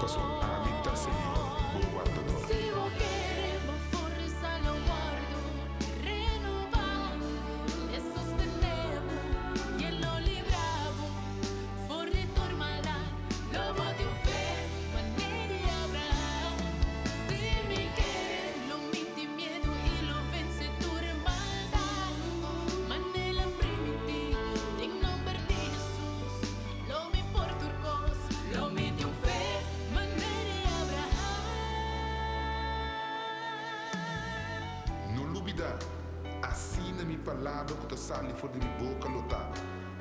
Pasobra ami ta Señor, bo Wardador. No lubidá, asina mi palabra ku ta sali for di mi boka lo ta,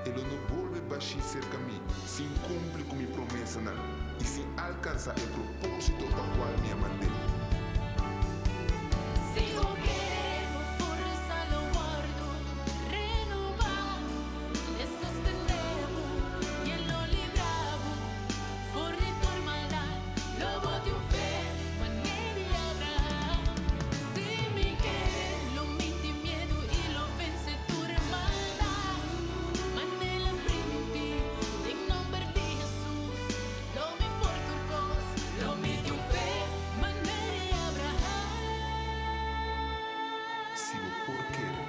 e lo no bolbe bashí serka mi sin kumpli ku mi promesanan i sin alkansá e propósito pa kual mi a mand'é. Si bo por kere,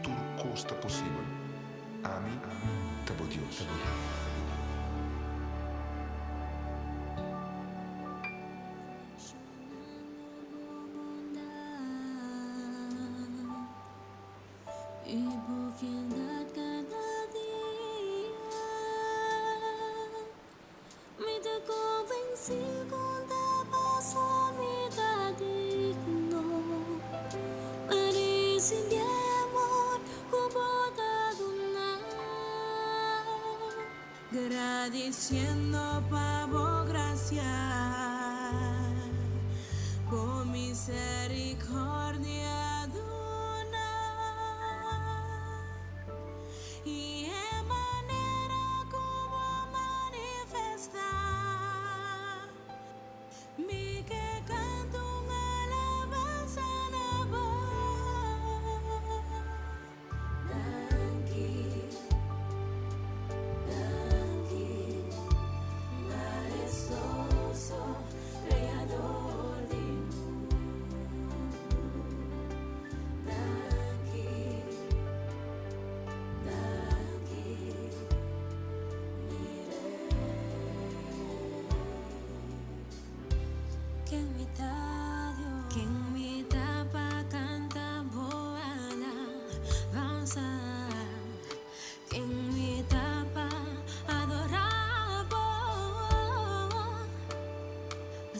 tur kos ta posibel. Ami ta bo Dios. Gradiciendo pa bo gracia, bo misericordia duna y e manera cu bo manifesta mi ke canta un alabanza na bo. Danki, danki, mahestoso Creador di mundu. Danki, danki, mi Rey. Ken mi ta, Dios? Ken mi ta pa canta bo alabanza? Ken mi ta pa adora bo?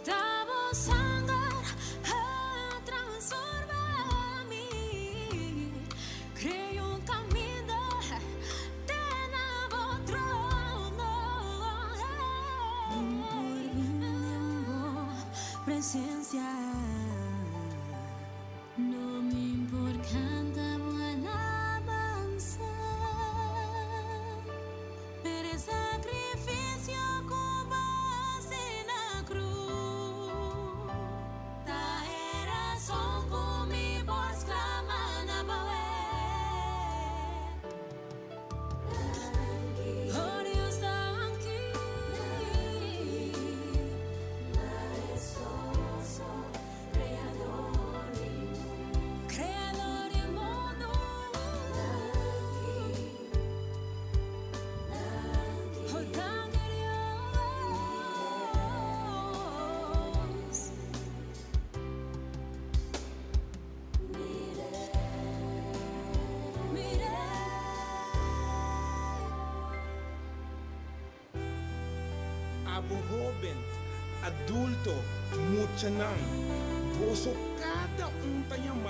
Ta bo sanger a transforma mi, crea un caminda te na bo trono. Mi por bin den bo presencia. No mi por canta bo alabanza, pero e sacrificio cu bo a haci na cruz ta e razon cu mi por sclama na bo. Oh Dios, danki. Mahestoso Creador di mundo. Creador di mundo. Danki, danki. Oh, danki Dios. Mi Rey. Mi Rey. Abo hóben, adulto, muchanan, boso kada un ta yamá.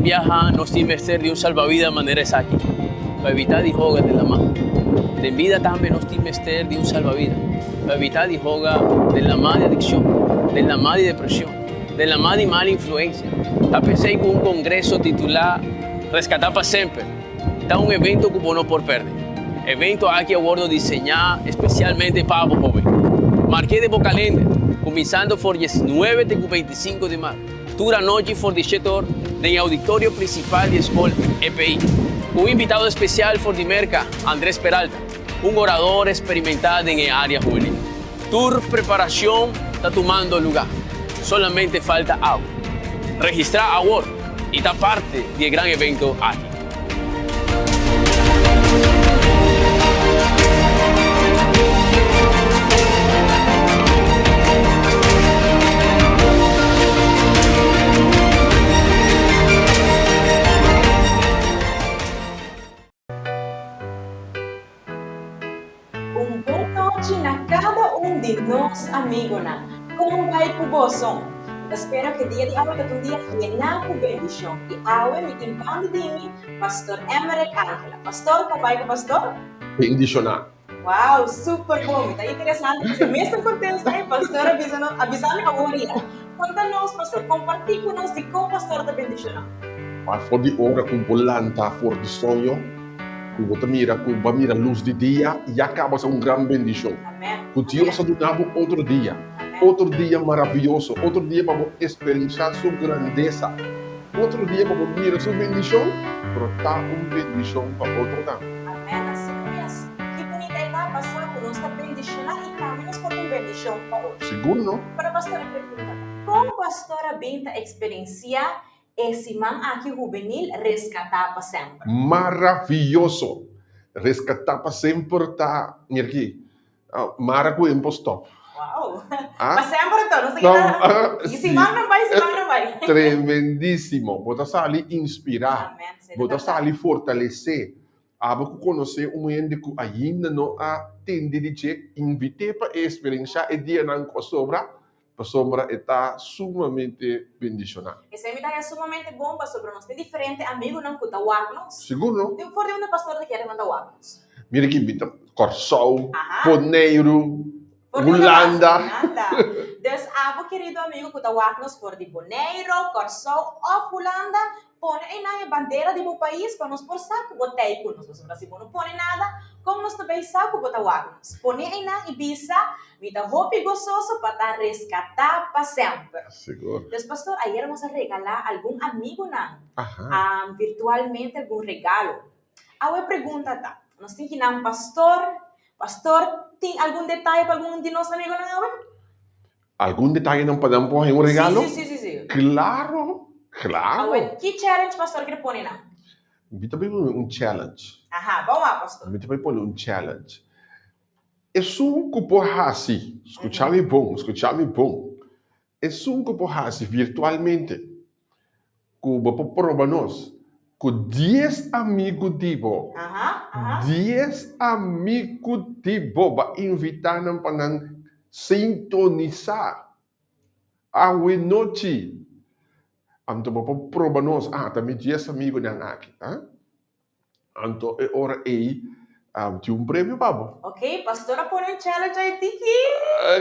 Biaha nos tin mester di un salbabida manera esaki pa evitá di hoga den lamá. Den bida tambe nos tin mester di un salbabida pa evitá di hoga den lamá di adikshon, den lamá di depreshon, den lamá di mal influensia. Ta p'esei ku un kongreso titulá Reskatá pa Semper ta un evento ku bo no por pèrdè. Evento aki a wòrdu diseñá espesialmente pa abo hóben. Mark'é den bo kalender, kuminsando for diesnuebe te ku beintisinku di mart. Tur anochi for di shete or den e auditorio principal di e skol EPI. Cu un invitado especial for di Merca, Andres Peralta, un orador experimenta den e area hubenil. Tur preparacion ta tumando luga, solamente falta awe. Registra awor y ta parte di e gran evento aki. Un bon nochi na kada un di nos amigonan. Kon bai ku boso? Mi ta spera ku e dia di awe ta un dia yená ku bendishon. I awe mi tin banda di mi Pastor Emerick Angela. Pastor, kon bai ku pastor? Bendishoná. Wow, super bon. Mi ta interesante ku si mes ta kontesta e pastor a bisa nos, a bisa mi awor ya. Konta nos, pastor, kompartí ku nos dikon pastor ta bendishoná. Pa for di ora ku bo lanta for di soño, Ku bo ta mira ku bo a mira lus di dia ya kaba sa un gran bendishon. Ku Dios a duna bo otro dia, otro dia maravioso, otro dia pa bo eksperenshá su grandesa, otro dia pa bo mira su bendishon, pero ta un bendishon pa otronan. Amèn, asina mes. Ki bunita e ta pasá ku nos ta bendishoná i tambe nos por ta un bendishon pa otro. Sigur no? Pero pastor e pregunta ta, kon pastor a bin ta eksperensiá E siman aki hubenil Reskatá pa Semper. Maravioso! Reskatá pa Semper ta, mira aki, mara ku empo stop. Wow! Pa semper anto, nos ta keda i siman nan bai, siman nan bai. Tremendísimo! Bo ta sali inspirá, bo ta sali fortalesé. Abo ku konosé un hende ku ainda no a tende di dje, invit'é pa e eksperenshá e dianan ku a sobra. Pasobra e ta sumamente bendishoná. Esei mi ta haña sumamente bon pasobra nos tin diferente amigunan ku ta wak nos. Sigur no. Di for di unda pastor ta kere nan ta wak nos? Mira ki mi ta Kòrsou, Boneiru, Hulanda. Hulanda. Dus abo kerido amigu ku ta wak nos for di Boneiru, Kòrsou òf Hulanda, Pone einan e bandera di bo pais pa nos por sa ku bo t'ei ku nos. Pasobra si bo no pone nada, kon nos ta bay sa ku bo ta wak nos? Pone einan i bisa, Mi ta hopi gososo pa ta reskatá pa semper. Sigur. Dus pastor, ayer nos a regalá algun amigunan virtualmente algun regalo. Awe e pregunta ta, nos tin kinan pastor? Pastor tin algun detaye pa algun di nos amigunan awe? Algun detayenan pa nan por haña un regalo? Sí, sí, sí, sí. Claro, claro. Awel, ki challenge pastor kier pone nan? Mi ta bay pone un challenge. Aha, bon wak pastor. Mi ta bay pone un challenge. Esun ku por hasi, skucha mi bon, skucha mi bon. Esun ku por hasi virtualmente, ku bo por proba nos ku dies amigu di bo, dies amigu di bo, bo a invitá nan pa nan sintonisá awe nochi. Anto bo por proba nos, ah, ta mi dies amigunan aki, ah. Anto e ora ei tin un premio pa bo. Ok, pastor a pone un challenge ei tiki.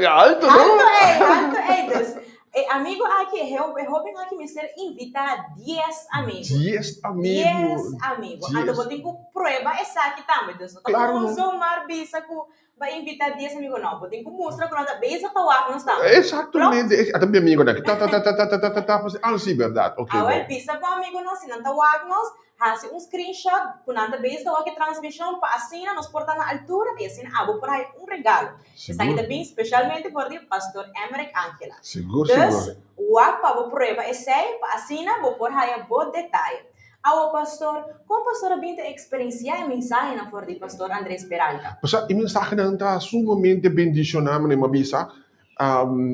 Alto, no? Alto ei, alto ei. Dus, e amigo aki, e hoben aki mester invita dies amigo. Dies amigo. Dies amigo. Anto bo tin ku prueba esaki tambe. Dus no ta como zomaar bisa ku Ba invita dies amigo no, bo tin cu mustra cu nan ta bezig ta wak nos tambe. Exactamente, e ta mi amigonan aki ta ta ta ta ta ta ta ta ah si berdad, ok Awel bon. bisa bo amigonan si nan ta wak nos, haci un screenshot cu nan ta bezig ta wak e transmision pa asina nos por ta na altura y asina abo por haya un regalo. Esaki ta bin specialmente for di Pastor Emerick Angela. Sigur Dus sigur. wak pa bo prueba esey pa asina bo por haya bo detaye. Awo pastor, kon pastor a bin ta eksperensiá e mensahenan for di pastor Andrés Peralta? Pasobra e mensahenan ta sumamente bendishoná, manera mi a bisa,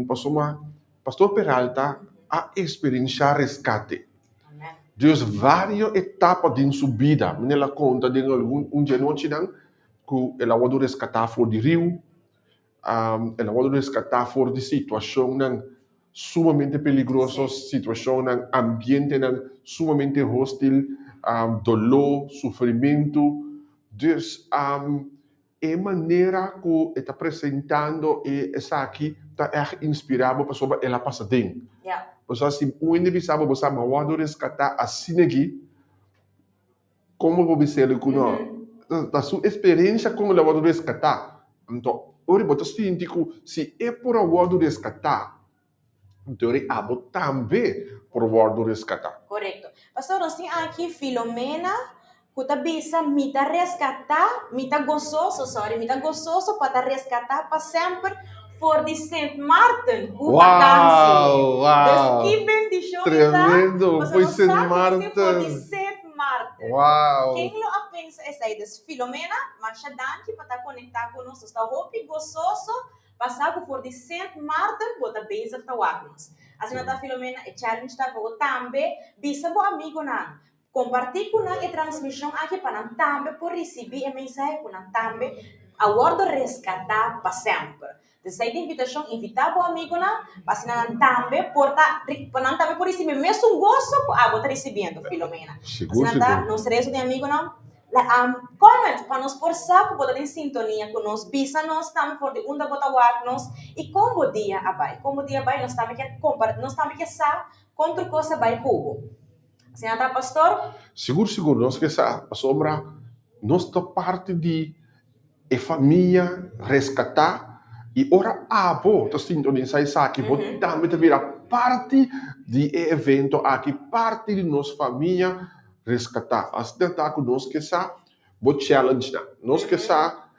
pasobra pastor Peralta a eksperensiá reskate. Dios vario etapa den su bida, manera el a konta den algun un di e nochinan ku el a wòrdu reskatá for di riu, el a wòrdu reskatá for di situashonnan. sumamente peligroso, situashonnan, ambientenan sumamente hostil, doló, sufrimentu. Dus e manera ku e ta presentando e esaki ta ègt inspirá bo pasobra el a pasa den. Pasobra si un hende bisa bo, bo sa mi a wòrdu reskatá asina aki, Komo bo bis'el ku no? Ta su eksperensia kon el a wòrdu reskatá. Anto, ora bo ta sinti ku si e por a wòrdu reskatá, anto ora abo tambe por wòrdu reskatá. Korekto. Pastor, nos tin aki Filomena ku ta bisa, Mi ta reskatá, mi ta gososo, sorry, mi ta gososo pa ta reskatá pa semper for di Sint Maarten ku vakansi. Wow, wow. Dus ki bendishon e ta, Tremendo, pasobra foi nos Sint sa ku nos tin for di Maarten. Sint Maarten. Wow. Ken lo a pensa esei? Dus Filomena, masha danki pa ta konektá ku nos. Nos ta hopi gososo pa sa ku for di Sint Maarten bo ta bezig ta wak nos. Asina ta Filomena, e challenge ta pa bo tambe bisa bo amigonan, kompartí ku nan e transmishon aki pa nan tambe por risibí e mensahe ku nan tambe a wòrdu reskatá pa semper. Desei di invitashon, invitá bo amigunan pa asina nan tambe por ta, pa nan tambe por risibí mesun goso ku abo ta risibiendo, Filomena. Sigur, Asina ta sigur. nos resto di amigunan, la comment pa nos por sa ku bo ta den sintonia ku nos, bisa nos tambe for di unda bo ta wak nos i kon bo dia a bai. Kon bo dia a bai, nos tambe kier kompartí, nos tambe kier sa kon tur kos a bai ku bo. Asina ta, pastor? Sigur, sigur, nos ke sa, pasobra nos ta parti di E famia reskatá i ora abo ta sintonisá esaki bo tambe ta bira parti di e evento aki, parti di nos famia reskatá. Asina ta ku nos ke sa bo challengenan, nos ke sa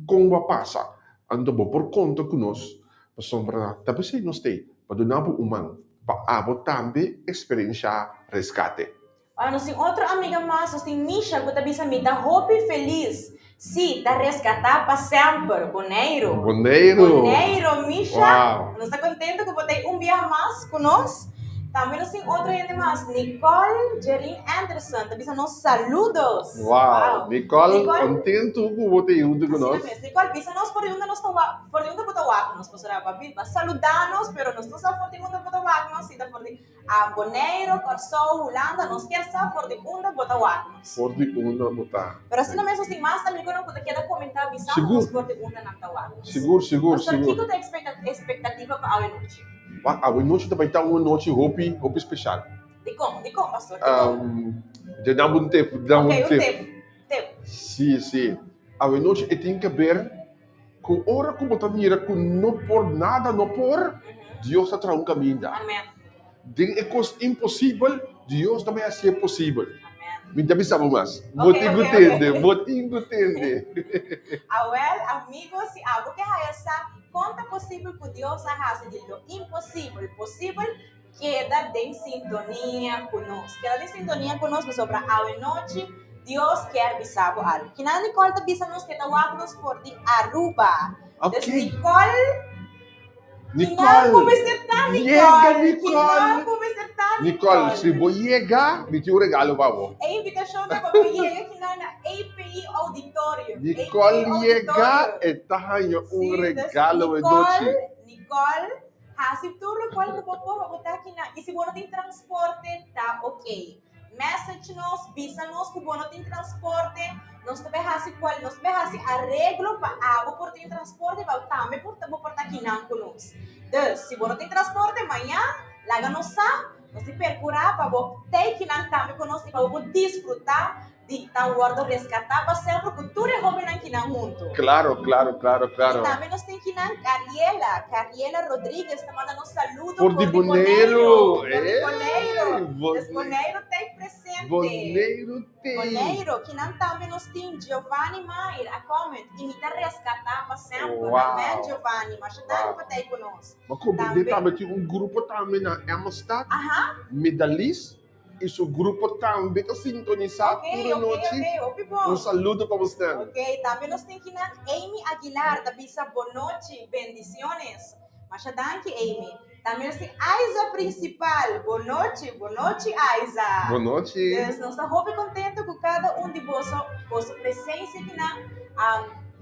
kon bo a pasa, anto bo por konta ku nos pasobra ta p'esei nos t'ei, pa duna bo un man pa abo tambe eksperenshá reskate. Ora nos tin otro amiga mas, nos tin Misha ku ta bisa mi ta hopi felis. Sí, ta reskatá pa semper. Boneiru. Boneiru! Boneiru, Misha. Wow! Nos ta kontentu ku bo ta ei un biaha mas ku nos. Tambe nos tin otro hende mas, Nicole Jerin Anderson ta bisa nos saludos. Wow! Nicole, kontentu ku bo ta ei huntu ku nos. Asina mes. Nicole, bisa nos for di unda nos ta wak, for di unda bo ta wak nos. Pasobra bo a saluda nos, pero nos no sa for di unda bo ta wak nos, si ta for di. A Boneiru, Kòrsou, Hulanda, nos kier sa for di unda bo ta wak nos. For di unda bo ta. Pero asina mes nos tin mas amigonan ku ta keda komentá bisando nos for di unda nan ta wak nos. Sigur, sigur, Pastor, sigur. kiko ta ekspektativa pa awe nochi? Wak, awe nochi ta bai ta un anochi hopi, hopi speshal. Dikon? Dikon, pastor? Dikon? Dje dam un tip, dam un Oké, un tip. tip, tip. Si, si. Awe nochi e tin keber ku ora ku bo ta mira ku no por nada no por, Dios ta traha un kaminda. Amen. Den e kos imposibel, Dios ta bai hasié posibel. Amen. Mi ta bisa bo mas. Bo Ok, tin ku ok, tende, ok. bo tin ku tende. Awel, amigo, si abo ke haya sa kon ta posibel ku Dios a hasi di lo imposibel posibel, keda den sintonia ku nos. Keda den sintonia ku nos pasobra awe nochi Dios kier bisa bo algu. Kinan Nicole ta bisa nos ke ta wak nos for di Aruba. Dus Ok. Nicole, kinan ku Nicole, mester ta yega Nicole? Nicole. Kinan ku mester ta Nicole, Nicole? si bo yega, mi tin un regalo pa bo. E invitashon ta pa bo yega kinan na API Auditorium. Nicole API yega, Auditorium. e ta haña un Sí, dus regalo e Nicole, nochi. Nicole, Hasi tur lokual ku bo por pa bo ta akinan. I si bo no tin transporte, ta ok. Message nos, bisa nos ku bo no tin transporte. Nos ta bai hasi kual, nos ta bai hasi areglo pa abo por tin transporte, pa bo tambe por bo por ta akinan ku nos. Dus, si bo no tin transporte, mañan laga nos sa, nos tin perkurá pa bo ta akinan tambe ku nos i pa bo por disfrutá di ta wordo rescatá pa semper cu tur e hobennan kinan hunto. Claro, claro, claro, claro. Y tambe nos tin kinan Cariela, Cariela Rodriguez ta manda nos saludo For di for di Boneiru. Boneiru. For di Boneiru. Ey, Dus Boneiru ta ei presente. Boneiru t'ei. Boneiru, kinan tambe nos tin Giovanni Mair a comment y mi ta rescatá pa semper. Wow. Amen Giovanni, masha danki Wow. pa ta ei cu nos. Ma comprende Tambe. tambe tin un grupo tambe na Emmastad, Aha. Medalis. I su grupo tambe ta sintonisá Ok, tur ok, anochi. ok, hopi bon. Un saludo pa bosnan. Ok, tambe nos tin kinan Amy Aguilar ta bisa bonochi, bendiciones. Masha danki Amy. Tambe nos tin Aiza Principal, bonochi, bonochi Aiza. Bonochi. Dus nos ta hopi contento cu cada un di boso, boso presencia kinan. Um,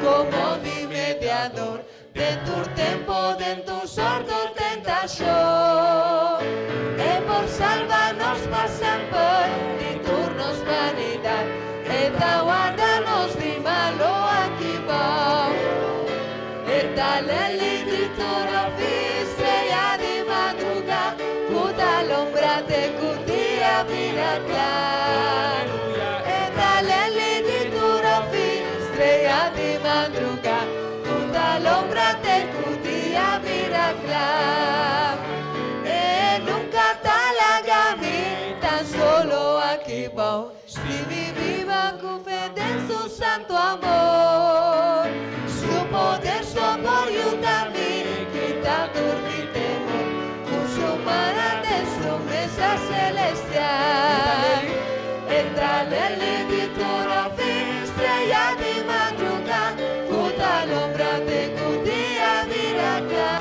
Komo mi mediador den tur tempo, den tur sorto tentashon. E por salba nos pa semper di tur nos banidat. E ta warda nos di malo aki bou. E ta leli di tur ofi, strea di madruga, ku ta lombra te ku dia bira kla. E ta leli di tur ofi, strea di madruga, ku ta lombra te ku dia bira kla. E nunka ta laga mi tan solo aki bou, si mi biba ku fe den su santu amor. Su poder so por yuda mi kita tur mi temor, ku su mannan den su mesa celestial. E ta leli di tur ofi, strea di madruga, ku ta lombra te ku dia bira kla.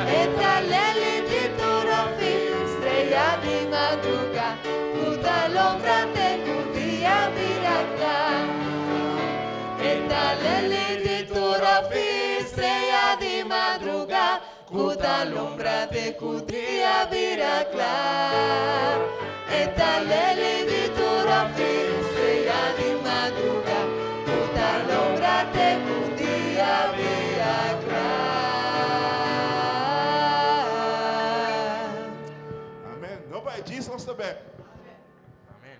E ta leli di tur ofi, strea di madruga, ku ta lombra te ku dia bira kla. E ta leli di tur ofi, strea di madruga, ku ta lombra te ku dia bira kla. E ta leli di tur ofi, strea di madruga, ku ta lombra te ku dia bira kla. Amen. No bai, Jesus ta bek. Amen.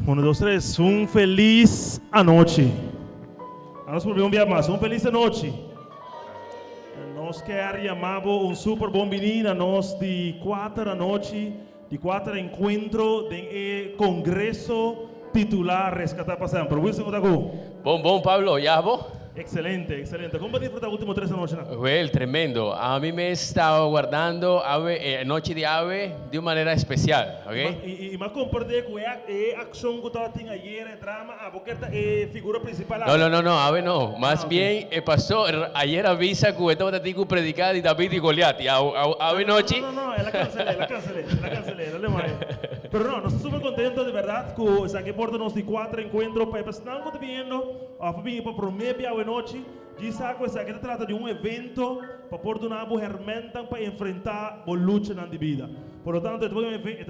Uno, dos, tres. Un felis anochi. A nos por un bia mas. Un felis anochi. Nos kier yama bo un super bon bini na nos di kuater anochi, di kuater enkuentro den e kongreso titulá Reskatá pa Semper. Wilson, ku ta ku? Bon, bon, Pablo. Ya bo? Excelente, excelente. Kon bo a disfruta ultimo tres anochinan? Wel, tremendo. Ami mes staba wardando awe, e anochi di awe di un manera especial, ok? I m'a komprendé ku e e akshon ku tabatin ayer, e drama, abo ker ta e figura principal awe? No, no, no, no, awe no. Mas bien e pastor ayer a bisa ku e tabata tin ku prediká di David i Goliat i awe nochi. No, no, no, el a kansel'é, el a kansel'é, el a kansel'é, el a lema e. Pero no, nos ta super kontento di bèrdat ku esaki por ta nos di kuater enkuentro pa e personan ku ta biniendo. Òf a bini pa promé bia awenochi, djis sa ku esaki ta trata di un evento pa por duna bo hèrmèntnan pa enfrentá bo luchanan di bida. Por lo tanto, e ta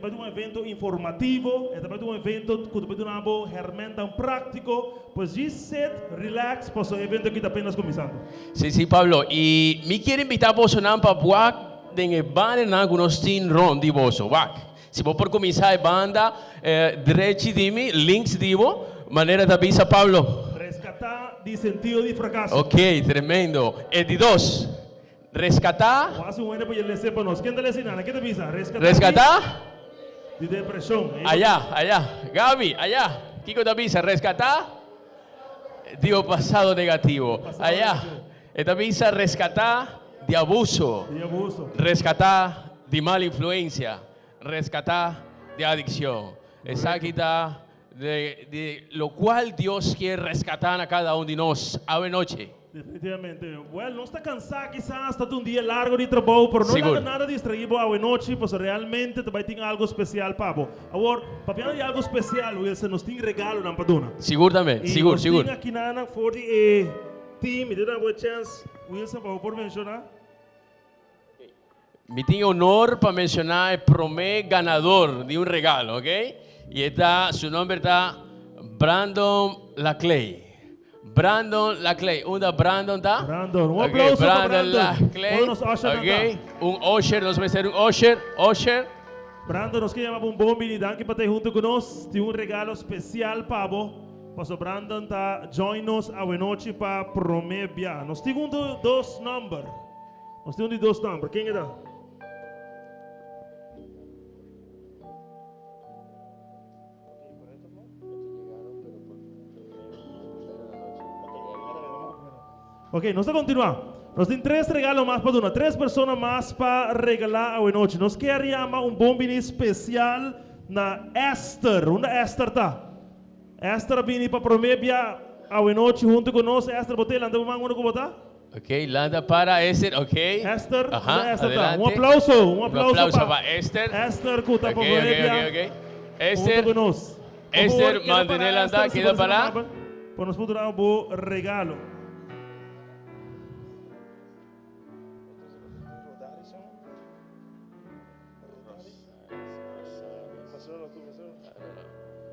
bai ta un evento informativo, e ta bai ta un evento ku ta bai duna bo hèrmèntnan práktiko. Pues djis sit, relax, pasobra e evento aki ta apenas kuminsando. Sí, sí, Pablo. I mi kier invitá bosonan pa wak den e bannernan ku nos tin rònt di boso. Wak. Si bo por kuminsá e banda drechi di mi, links di bo, manera ta bisa Pablo. Reskatá di sentido di frakaso. Ok, tremendo. E di dos, reskatá. Bo hasi un hende pa yel lese pa nos. Ken ta lese nana? Ken ta bisa? Reskatá. Reskatá. Di depreshon. Ayá, ayá. Gaby, ayá. Kiko ta bisa? Reskatá di bo pasado negativo. Ayá. E ta bisa reskatá di abuso. Di abuso. Reskatá di mal influensia. Reskatá di adikshon. Esaki ta di lokual Dios kier reskatá na kada un di nos awe nochi. Definitivamente. Wèl, nos ta kansá kisas, ta un dia largu di trabou, pero no laga nada distraí bo awe nochi, pasobra realmente ta bai tin algu spesial pa bo. Awor, papiando di algu spesial, Wilson, nos tin regalonan pa duna. Sigur tambe, sigur, sigur. I nos tin akinanan for di e team, mi ta duna bo e chèns, Wilson, pa bo por menshoná. Mi tin e honor pa menciona e prome ganador di un regalo, ok? Y e ta, su nomber ta Brandon Laclay. Brandon Laclay. Unda Brandon ta? Brandon. Un aplauso pa Brandon Brandon. Laclay. Unda nos usher nan ta? Ok. Un usher, nos mester un usher. Usher. Brandon, nos ke yama bo un bon bini. Danki pa ta hunto ku nos. Tin un regalo spesial pa bo. Paso Brandon ta join nos awenochi pa prome bia. Nos tin un dos number. Nos tin un di dos number. Ken e ta? Ok, nos ta kontinuá. Nos tin tres regalo mas pa duna, tres persona mas pa regalá awenochi. Nos kier yama un bon bini spesial na Esther. Unda Esther ta? Esther a bini pa promé bia awenochi huntu ku nos. Esther, bo ta lanta bo man unda ku bo ta? Ok, lanta para Esther, ok. Esther, Aha, unda Esther ta? Un adelante. aplauso, un Un aplauso aplauso pa pa Esther. Esther ku ta pa Ok, promé ok, bia ok, ok. huntu Esther, ku nos. Por favor, Esther, keda mantené para lantá, Esther, si keda bo ta pará. amabel, pa nos por duna bo regalo.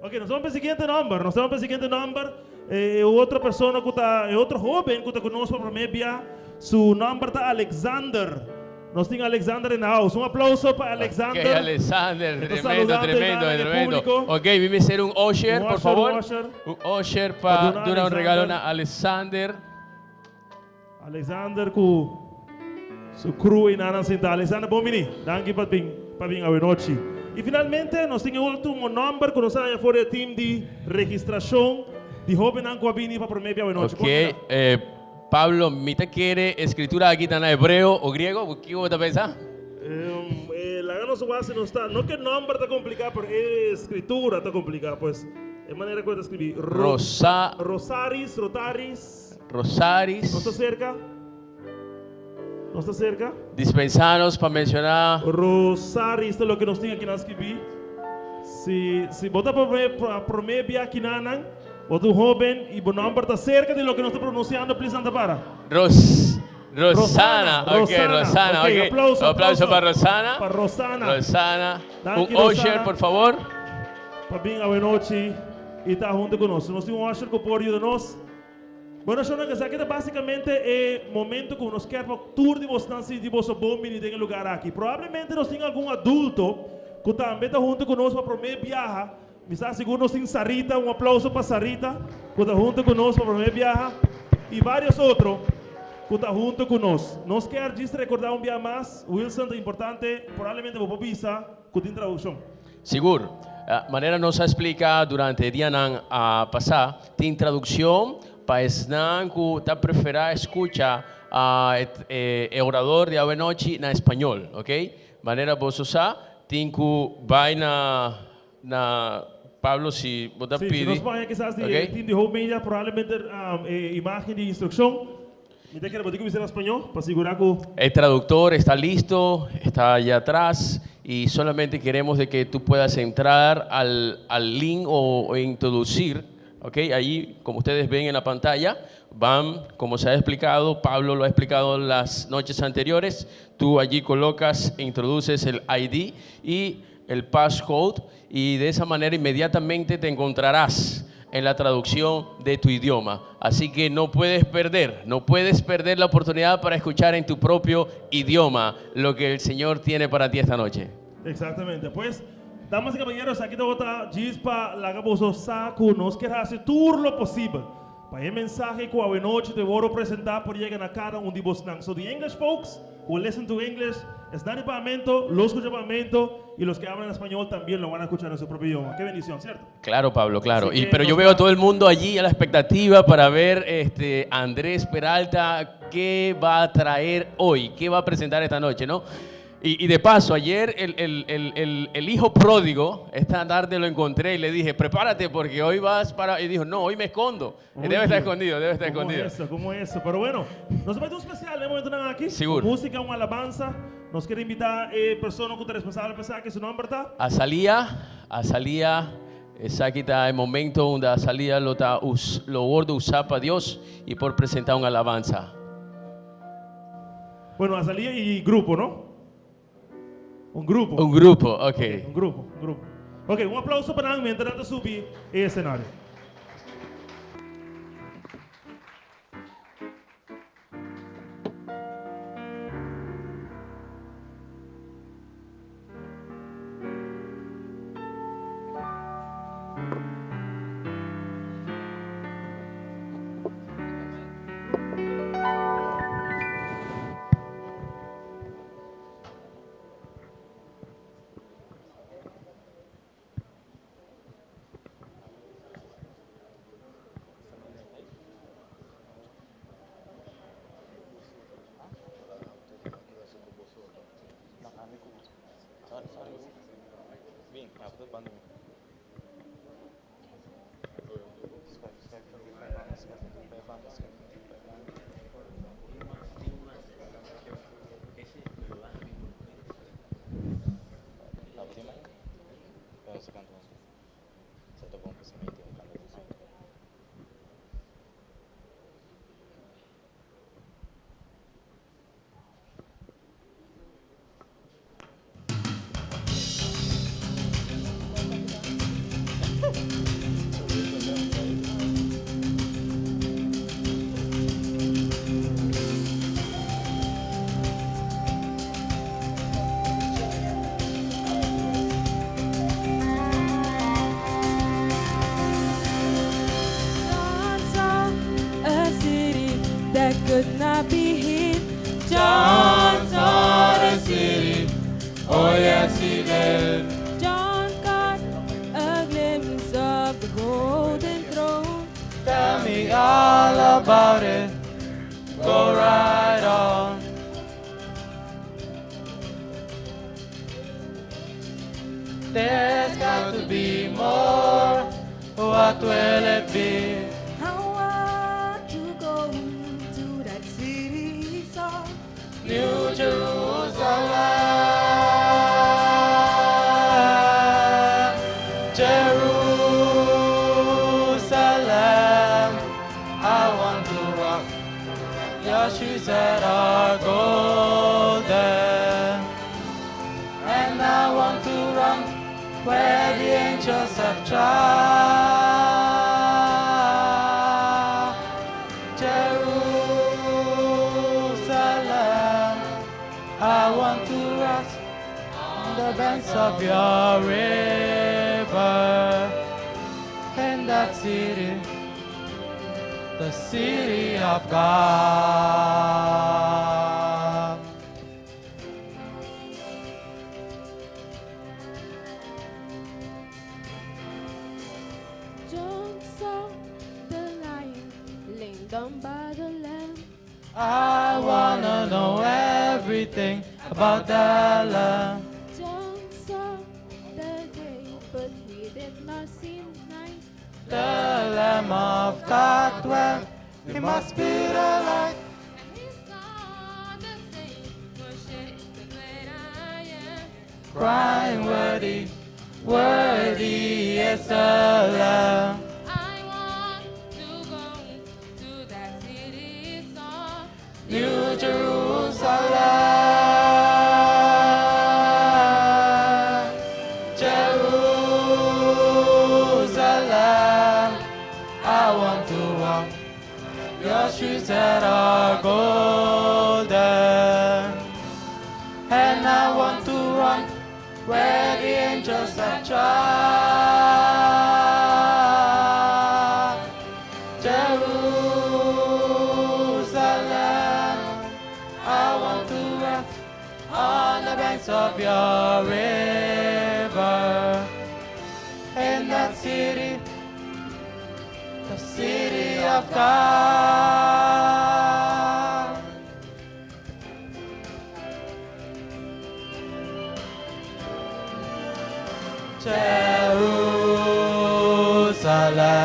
Ok, nos vamos pa e siguiente nomber. Nos vamos pa e siguiente nomber. E otro persona ku ta, e otro hoben ku ta ku nos pa promé bia, su nomber ta Alexander. Nos tin Alexander in the house. Un aplauso pa Alexander. Ok, Alexander, E ta tremendo, saludando tremendo, einan den e tremendo. público. Ok, mi mester un usher, Un por usher, favor. un usher. Un usher Pa pa duna duna un regalo Alexander. na Alexander. Alexander ku su crew einan nan sinta. Alexander bon bini. Danki pa bin pa bin awenochi. I finalmente nos tin e ultimo nomber ku nos a haña for di e team di registrashon di hobennan ku a bini pa prome bia awenochi. Ok, eh, Pablo, mi ta kere e scritura aki ta na hebreo o griego? Kiko bo ta pensa? Eh, laga nos wak si nos ta, no ke nomber ta kompliká, pero e scritura ta kompliká. Pues e manera ku e ta skribí. Rosa. Rosaris, Rotaris. Rosaris. Nos ta cerca? Nos ta cerca? Dispensanos pa menciona. Rosaris ta loke nos tin aki nan skibi. Si, si bo ta prome, prome bia aki nan, bo ta un hoben y bo nomber ta cerca di loke nos ta pronunciando, please nan ta para. Ros, Rosana, ok, Rosana, ok. Aplauso, aplauso pa Rosana. Pa Rosana. Rosana. Danki, Un usher, Rosana. por favor. Pa bin awenochi y ta hunto cu nos. Nos tin un usher cu por yuda nos. Bueno shownan esaki ta basicamente e momento cu nos kier pa tur di bosnan sinti boso bon bini den e lugar aki. Probablemente nos tin algun adulto cu tambe ta hunto cu nos pa prome biaha. Mi sa sigur nos tin Sarita, un aplauso pa Sarita cu ta hunto cu nos pa prome biaha y varios otro cu ta hunto cu nos. Nos kier djis recorda un biaha mas, Wilson ta importante, probablemente bo por bisa cu tin traduccion. Sigur. Manera nos a splika durante e dianan a pasá, tin tradukshon pa esnan ku ta preferá skucha e orador di awenochi na español, ok. Manera boso sa, tin ku bai na na Pablo si bo ta Sí, si pidi, nos paña kisas di ok. e team di Hope Media, probablemente e imagen di instrukshon. Mi ta kere bo tin ku bisa na spañó pa sigurá ku. E traductor está listo, está allá atrás y solamente queremos de que tú puedas entrar al, al link o, o introducir, ok, ahí como ustedes ven en la pantalla, van, como se ha explicado, Pablo lo ha explicado las noches anteriores, tú allí colocas, introduces el ID y el passcode y de esa manera inmediatamente te encontrarás en la traducción de tu idioma. Así que no puedes perder, no puedes perder la oportunidad para escuchar en tu propio idioma lo que el Señor tiene para ti esta noche. Exactamente. Pues, damas y caballeros, aki tabata djis pa laga boso sa cu nos kier haci tur lo posibel pa e mensahe cu awenochi te worde presenta por yega na cada un di bosnan. So the English folks who listen to English, esnan di pamento lo scucha pamento y los que hablan español también lo van a escuchar en su propio idioma. Qué bendición, cierto? Claro, Pablo, claro. Así Y, que pero yo nos veo a da- todo el mundo allí a la expectativa para ver este, Andrés Peralta qué va a traer hoy, qué va a presentar esta noche, ¿no? Y, y de paso, ayer el, el- el- el- el hijo pródigo, esta tarde lo encontré y le dije, prepárate porque hoy vas para... Y dijo, no, hoy me escondo. Oye, debe estar escondido, debe estar ¿Cómo escondido. es eso? ¿Cómo es eso? Pero bueno, nos va a un especial, ¿eh? Momento aquí. Seguro. Música, una alabanza. Nos quiere invitar eh, persona que está responsable, pensar que su nombre está. Azalía, Azalía, esaki ta e momento unda Azalía lo ta us, lo wordo usá pa Dios y por presentá un alabanza. Bueno, Azalía y grupo, ¿no? Un grupo. Un grupo, ok. Un grupo, un grupo. Ok, un aplauso pa nan mientras nan ta subi e escenario. John saw a city that could not be hid. John saw the city. Oh yes he did. John caught a glimpse of the golden throne. Tell me all about it. Go right on. There's got to be more. What will it be? I want to go to that city he saw. New Jerusalem. Jerusalem. I want to walk your shoes that are golden. And I want to run where the angels have trod. Jerusalem, I want to rest on the banks of your river. In that city, the city of God. John saw the lion laying down by the lamb. I wanna know everything about that love. John saw the day, but he did not see night. The Lamb of God, well, he must be the light. And he saw the same Moshe, the great I am. Crying worthy, worthy is the Lamb. I want to go to that city saw. New Jerusalem, Jerusalem, I want to walk your streets that are golden, and I want to run where the angels have trod. Jerusalem, I want to rest on the banks of your river. In that city, the city of God.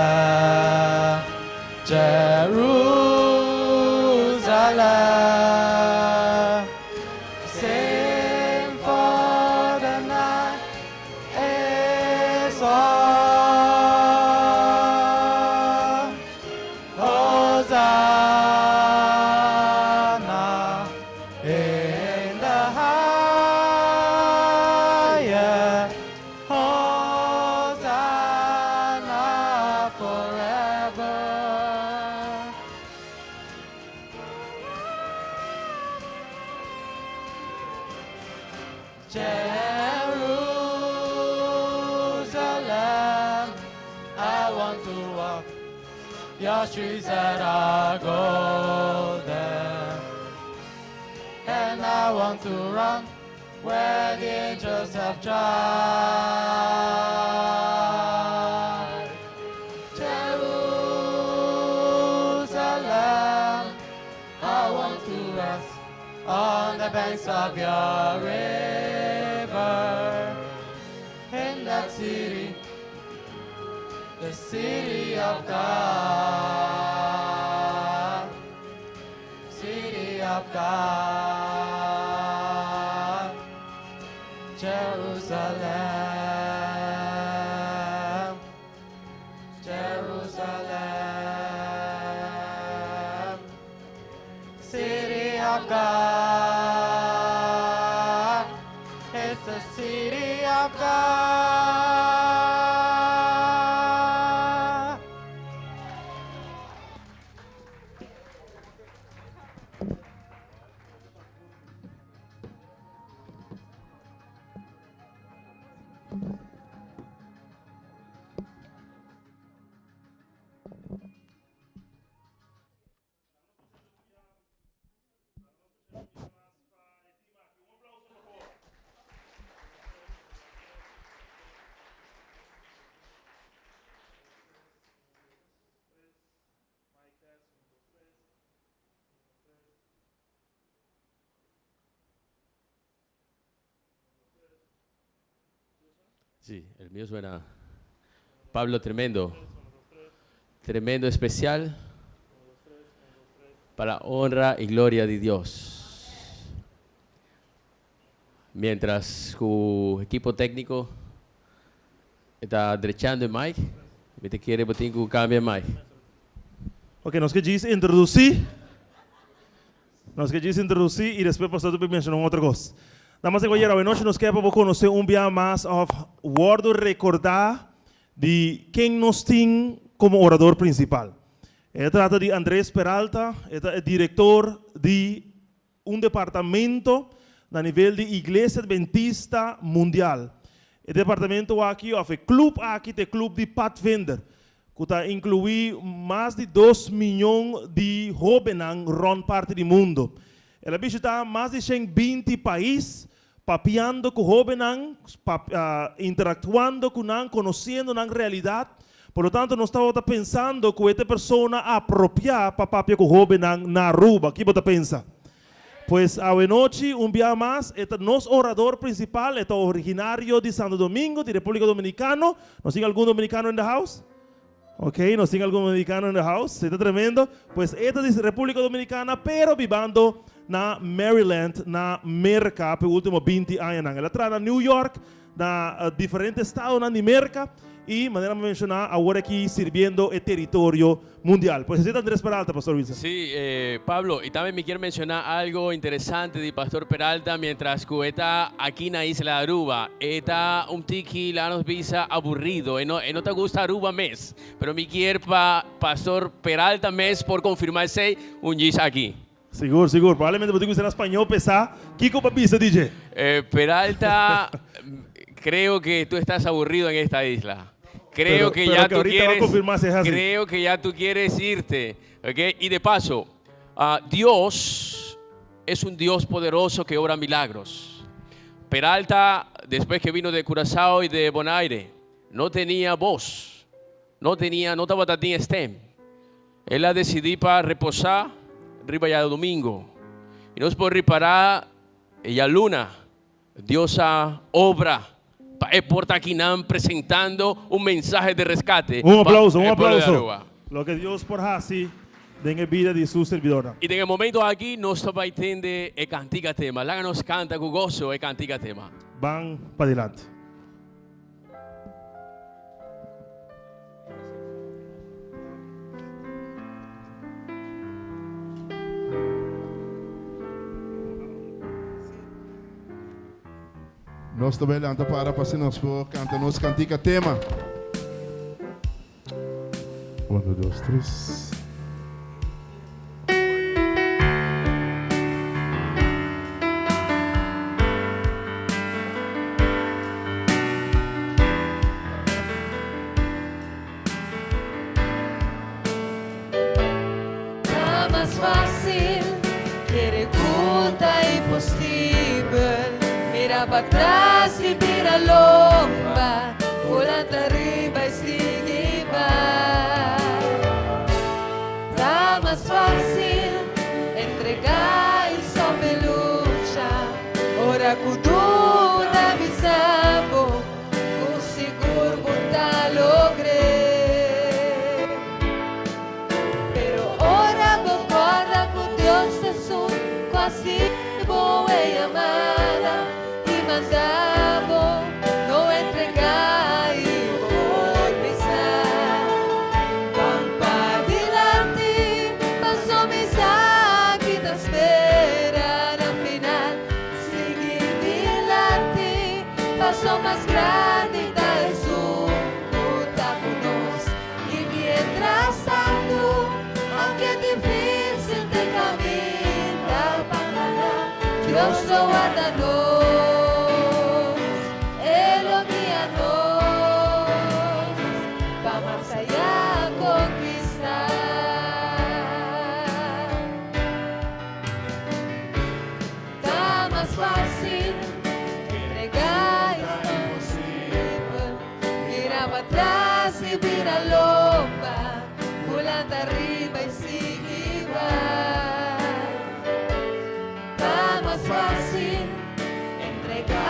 Jerusalem, Jerusalem, sing for the night is on. Hosanna in the highest. Hosanna forever. Jerusalem, I want to walk your streets that are golden, and I want to run where the angels have trod. Jerusalem, I want to rest on the banks of your river. were in that city, the city of God, city of God, Jerusalem, Jerusalem, city of God. It's the city of God. Sí, el mío suena. Pablo, tremendo. Tremendo especial. Para honra y gloria de Dios. Mientras su equipo técnico ta drechando e mic, mi ta kere bo tin ku kambia e mic. Ok, nos ke djis introdusí. Nos ke djis introdusí i despues pastor ta por menshoná un otro kos. Damas i kabayero, awenochi nos ke pa bo konosé un bia mas òf wòrdu rekordá di ken nos tin komo orador prinsipal. E ta trata di Andres Peralta, e ta e direktor di un departamento na nivel di Iglesia Adventista Mundial. E departamento aki òf e klup aki ta e klup di Padvinder, ku ta inkluí mas di dos miyon di hóbennan rònt parti di mundu. El a bishitá mas di 120 pais, papiando ku hóbennan, interaktuando ku nan, konosiendo nan realidat. Por lo tanto, nos tabata pensando ku e ta e persona apropiá pa papia ku hóbennan na Aruba. Ki bo ta pensa? Pues awenochi, un bia mas, e ta nos orador prinsipal. E ta originario di Santo Domingo, di Repúblika Dominikano. Nos tin algun dominikano in the house? Ok, nos tin algun dominikano in the house. E ta tremendo. Pues e ta di Repúblika Dominikana, pero bibando na Maryland, na Merka, pa e último 20 añanan. El a traha na New York, na diferente estadonan di Merka y manera mi a menciona awor aki sirbiendo e teritorio mundial. Pues así ta Andres Peralta, Pastor Wilson. Sí, Pablo, y tambe mi kier menciona algo interesante di Pastor Peralta mientras cu e ta aki na isla Aruba. E ta un tiki, laga nos bisa, aburrido. E no, e no ta gusta Aruba mes. Pero mi kier pa Pastor Peralta mes por confirma esey un djis aki. Sigur, sigur. Probablemente bo tin ku bisa na spañó p'esá. Kiko pa bisa, DJ? Peralta, creo que tú estás aburrido en esta isla. Creo Pero, que pero ya que tú ahorita va a quieres, confirmar si es así. creo que ya tú quieres irte, ¿ok? Y de paso, ah, Dios es un Dios poderoso que obra milagros. Peralta, después que vino de Curazao y de Bonaire, no tenía voz, no tenía, no tabata tin stem. El a decidí pa reposá riba djadumingo. I nos por ripará e djaluna, Dios a obra pa e por ta akinan presentando un mensahe di reskate Un pa aplauso, un e pueblo di aplauso. Aruba. Loke Dios por hasi den e bida di su servidornan. I den e momento aki nos ta bai tende e kantika tema. Laga nos kanta ku goso e kantika tema. Ban padilanti. Nos ta bai lanta para pa asina nos por canta nos cantica tema. Uno, dos, tres. Ta mas fácil kere ku ta imposibel Mira pa tras i bira lomba Ku lanta riba i sigui bai Ta mas fácil entregá i stòp e lucha Ora ku duda bisa. bo e yamada i manda bo, no entregá i bo por bisa. Ban padilanti, paso mi sa ki ta spera na final. Sigui dilanti, paso mas grandi ta esun ku ta ku nos. I mientras tantu, aunke difícil te caminda pa cana, Dios lo warda nos, E lo guia nos pa mas allá conquista. Ta mas fácil entrega imposibel, mira patras i bira lomba, hulanta riba i sigui bai. Ta mas fácil entrega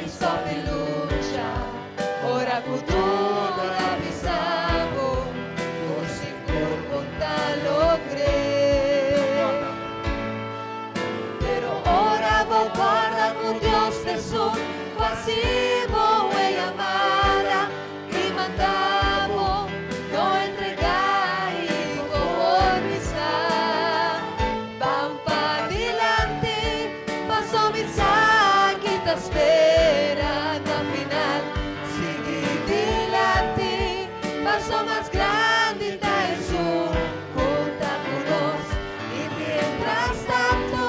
i stop di lucha, ora ku duda bisa bo, ku sigur bo ta logr'é. Pero ora bo corda cu Dios ta esun cu haci bo e yamada i manda bo, no entrega i bo por bisa. Ban padilanti, paso mi sa ki ta spera na final. Sigui dilanti, paso mas grandi ta esun cu ta cu nos. I mientras tanto,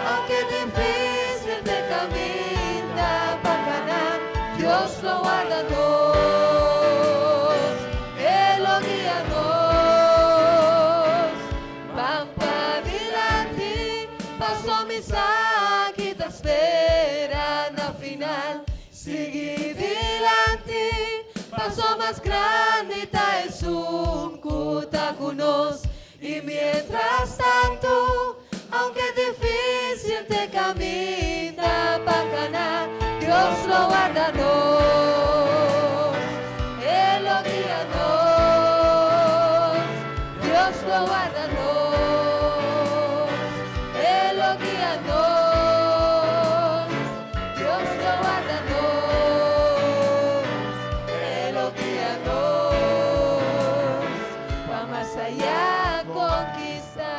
aunke difícil te caminda pa cana, Dios lo warda nos, E lo guia nos. Ban padilanti, paso mi sa ki ta spera na final. Sigui dilanti, paso mas grandi ta esun cu ta cu nos. I mientras tanto, aunke difícil te caminda pa cana, Dios lo warda nos, E lo guia nos. Dios lo warda nos, E lo guia nos. Dios lo warda nos, E lo guia nos, pa mas allá conquista.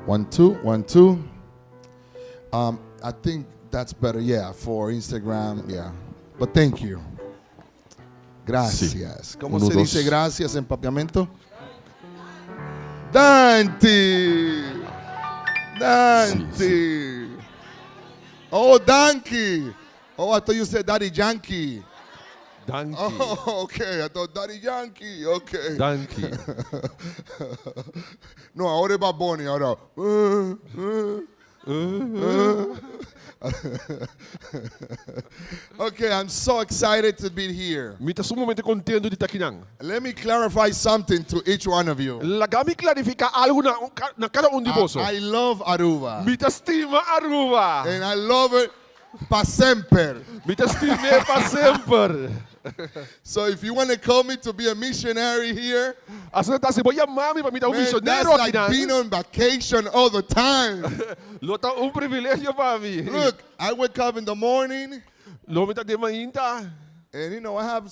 One, two, one, two. Um, I think that's better, yeah, for Instagram, yeah. But thank you. Gracias. ¿Cómo Uno, se dice dos. gracias en papiamento? Dante. Dante. Oh, Donkey. Oh, I thought you said Daddy Yankee. Danki. Oh, okay. I thought Daddy Yankee. Okay. Danki. No, ahora es Bad Bunny, ahora. Uh, uh, uh. okay, I'm so excited to be here. Mi ta sumamente contento di ta akinan. Let me clarify something to each one of you. Laga mi clarifica algo na, na cada un di boso. I love Aruba. Mi ta stima Aruba. And I love it pa semper. Mi ta stim'e pa semper. So if you want to call me to be a missionary here, Asina ta si bo yama mi pa mi ta un man, that's misionero like akinan. being on vacation all the time. Lo ta un privilegio pa mi. Look, I wake up in the morning Lo mi ta den mainta. and you know I have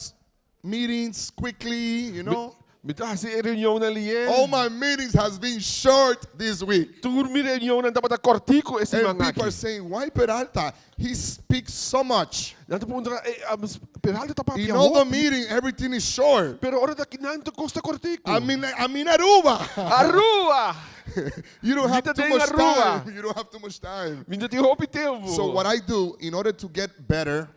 meetings quickly, you know. Mi ta hasi e reunionnan lihe. All my meetings has been short this week. Tur mi reunionnan tabata cortico e And siman people are aki. saying, why Peralta? He speaks so much. Nan ta puntra, eh, Peralta ta papia In all the hopi. meeting, everything is short. Pero ora ta akinan tur cos ta cortico. I mean, I'm in Aruba. Aruba! You don't have Mi ta too den much Aruba. time. You don't have too much time. Mi no tin hopi tempo. So what I do in order to get better,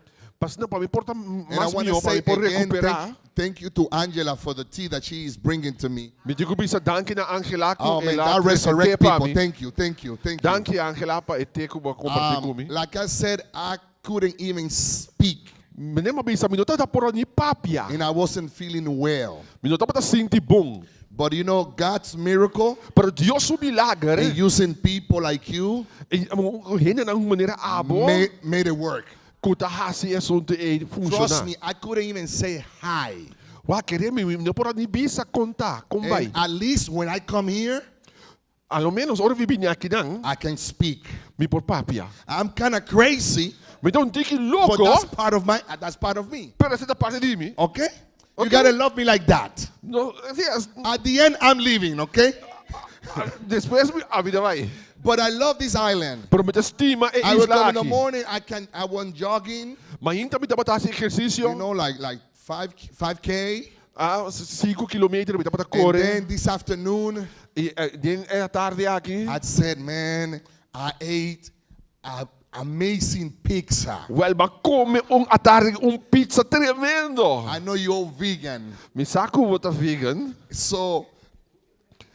Pasina pa mi por ta and I mas want to miho, pa say mi por again, recupera. thank you to Angela for the tea that she is bringing to me. Mi tin cu bisa danki na Angela cu Oh man, ela that trece resurrect te pa people. mi. Thank you, thank you, thank you. Danki Angela pa e te cu bo a comparti Um, cu mi. like I said, I couldn't even speak. Manera mi a bisa, mi no tabata por ni papia. And I wasn't feeling well. Mi no tabata sinti bon. But you know, God's miracle Pero Dios su milager and using people like you i hendenan manera abo made it work. ku ta hasi e asuntu ei funshoná. Trust me, I couldn't even say hi. Wak, kere mi, mi no por a ni bisa kon ta, kon bai. And at least when I come here, A lo ménos ora mi bini akinan, I can speak. mi por papia. I'm kind of crazy, Mi ta un tiki but loko, that's part of my that's part of me. pero esei ta parti di mi. Okay? You Okay. gotta love me like that. No, si, es, At the end, I'm leaving, okay? despues mi a mi ta bai. But I love this island. Pero mi ta stima e I wake isla up in the aki. morning, I can I went jogging, Mainta mi tabata hasi ehersisio. you know, like like 5 5K. Ah, sinku kilometer mi tabata And kore. then this afternoon, I den e atardi aki. I said, man, I ate a amazing pizza. Wel, m'a kome un atardi un pizza tremendo. I know you're vegan. Mi sa ku bo ta vegan. So,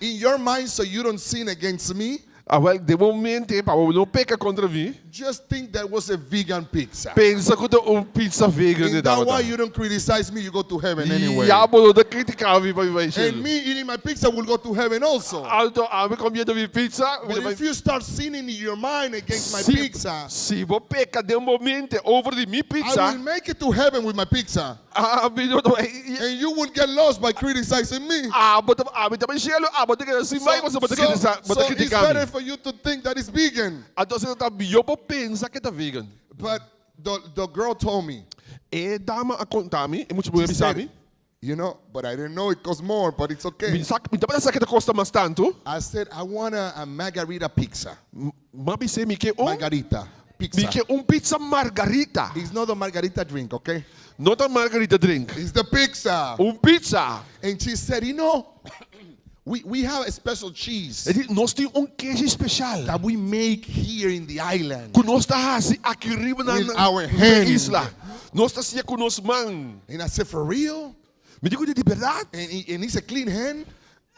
in your mind, so you don't sin against me, Awel, den bo mente, pa bo no peka kontra mi, just think that was a vegan pizza. pensa ku ta un pizza vegan In e that tabata. way, you don't criticize me, you go to heaven anyway. Ya bo no ta kritiká mi pa mi bai And shelu. me eating my pizza will go to heaven also. Anto, ami komiendo mi pizza, mi But ta bai if you start sinning in your mind against my Si, pizza, si bo peka den bo mente over di mi I pizza, will make it to heaven with my pizza. ami no ta bai. And you will get lost by criticizing me. Abo ta, ami ta bai shelu, abo ta keda sin bai, pasobra bo ta kritisa, bo ta so it's kritiká better mi. for you to think that it's vegan. Anto ta mihó bo pensa ku ta vegan. But the, the girl told me. E dama a konta mi, e mucha muhé She bisa said, mi. you know, but I didn't know it cost more, but it's okay. Mi sa, mi tabata sa ku ta kosta mas tantu. I said, I want a, a margarita pizza. M'a bis'é mi ke un, Margarita pizza. mi ke un pizza margarita. It's not a margarita drink, okay? No ta margarita drink. It's the pizza. Un pizza. And she said, you know, we, we have a special cheese E di, nos tin un keshi spesial. that we make here in the island. Ku nos ta hasi aki riba na With our na hand. isla. Nos ta hasié ku nos man. And I said, for real? Mi di ku di bèrdat? And, and it's a clean hand?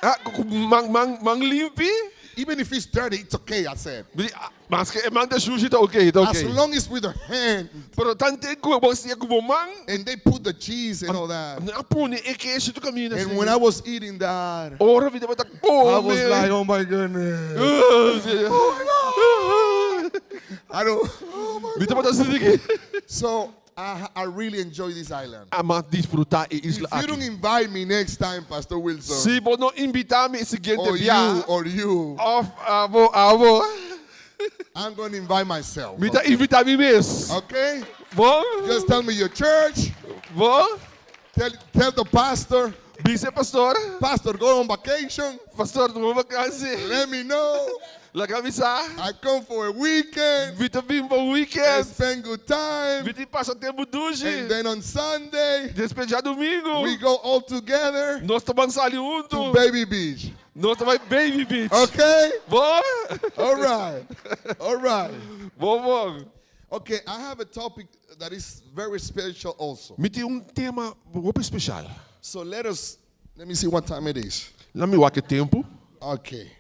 Ah, ku man, man, man limpi? Even if it's dirty, it's okay, I said. Mi di, ah, maske e man ta shushi ta okay, ta As okay. long as with the hand. Pero tanten ku bo hasié ku bo man. And they put the cheese and all that. Nan a pone e keshi tur kaminda. And when I was eating that, Ora mi tabata kome. I was like, oh my goodness. Oh my I don't. Oh my Mi tabata sinti ki. So I, I really enjoy this island. Ah, m'a disfrutá e isla If you don't aki. invite me next time, Pastor Wilson, Si bo no invitá mi e siguiente or you, bia. or you, Òf abo, abo. I'm going to invite myself. Mi ta invitá mi mes. Okay? Bon? Just tell me your church. Bon? Tell, tell the pastor, Bisa pastor. Pastor, go on vacation. Pastor, tuma vakansi. Let me know. Laga mi sa. I come for a weekend. Mi ta bin pa And weekend. spend good time. Mi ta pasa tempu dushi. And then on Sunday, Despues djadumingu. we go all together Nos ta ban sali to huntu. Baby Beach. Nos ta bai Baby Beach. Okay? Bon? All right. All right. Bon, bon. Okay, I have a topic that is very special also. Mi tin un tema hopi spesial. So let us, let me see what time it is. Laga mi wak e tempu. Okay.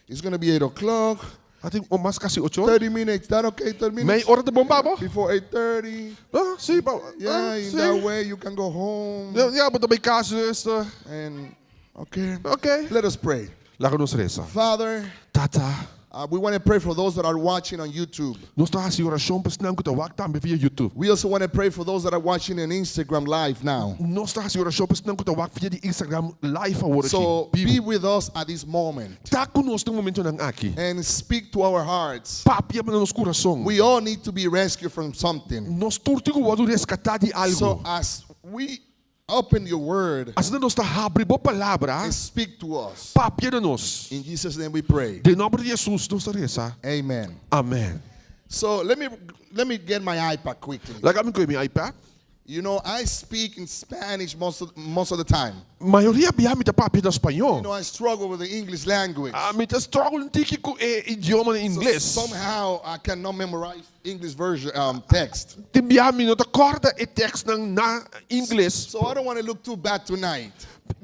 It's going to be 8 o'clock. A tin mas kasi 8 or. 30 minutes. That okay? 30 Mei minutes? ora ta bon pa bo? Before 8.30. Ah, si, pa. Yeah, ah, in si. that way you can go home. Ja, ja, bo ta bai kas dus. And, okay. Okay. Let us pray. Laga nos resa. Father, Tata, uh, we want to pray for those that are watching on YouTube. nos ta hasi orashon pa esnan ku ta wak tambe via YouTube. We also want to pray for those that are watching on Instagram Live now. Nos ta hasi orashon pa esnan ku ta wak via di Instagram Live awor aki. So be with us at this moment Ta ku nos den e momentonan aki. and speak to our hearts. Papia na nos kurason. We all need to be rescued from something. Nos tur tin ku wòrdu reskatá di algu. So as we open your word Asina nos ta habri bo palabra, and speak to us. papia na nos. In Jesus' name we pray. Den nòmber di Hesus nos ta resa. Amen. Amèn. So let me let me get my iPad quickly. Laga mi kohe mi iPad. You know, I speak in Spanish most of, most of the time. Mayoria bia mi ta papia na spañó. You know, I struggle with the English language. Ami ta struggle un tiki ku e idioma na So ingles. somehow I cannot memorize English version um, text. Tin bia mi no ta kòrda e tekstnan na ingles. So I don't want to look too bad tonight.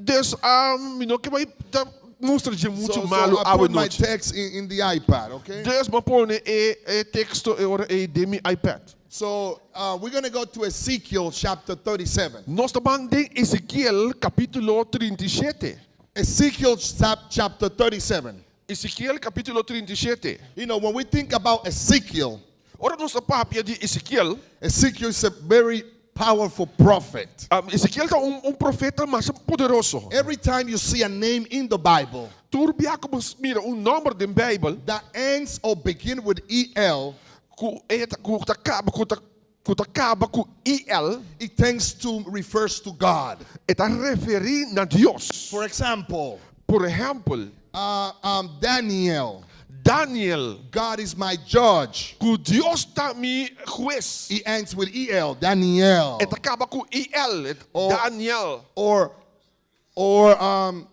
Dus um, mi no ke bai ta mustra di muchu So, so malu I awe put my nochi. text in, in the iPad, okay? Dus m'a pone e, e teksto e ora ei den mi iPad. So uh, we're going to go to Ezekiel chapter 37. Nos ta bai den Ezekiel kapítulo 37. Ezekiel chap- chapter 37. Ezekiel kapítulo 37. You know, when we think about Ezekiel, Ora nos ta papia di Ezekiel, Ezekiel is a very powerful prophet. um, Ezekiel ta un, un profeta mas poderoso. Every time you see a name in the Bible Tur bia ku bo mira un nòmber den Beibel, that ends or begin with EL, ku e ta ku ta kaba ku ta ku ta kaba ku EL, it tends to refers to God. e ta referí na Dios. For example, Por ehèmpel, uh, um, Daniel, Daniel, God is my judge. ku Dios ta mi hues. He ends with EL, Daniel. E ta kaba ku EL, Oh. Daniel. Or, or um,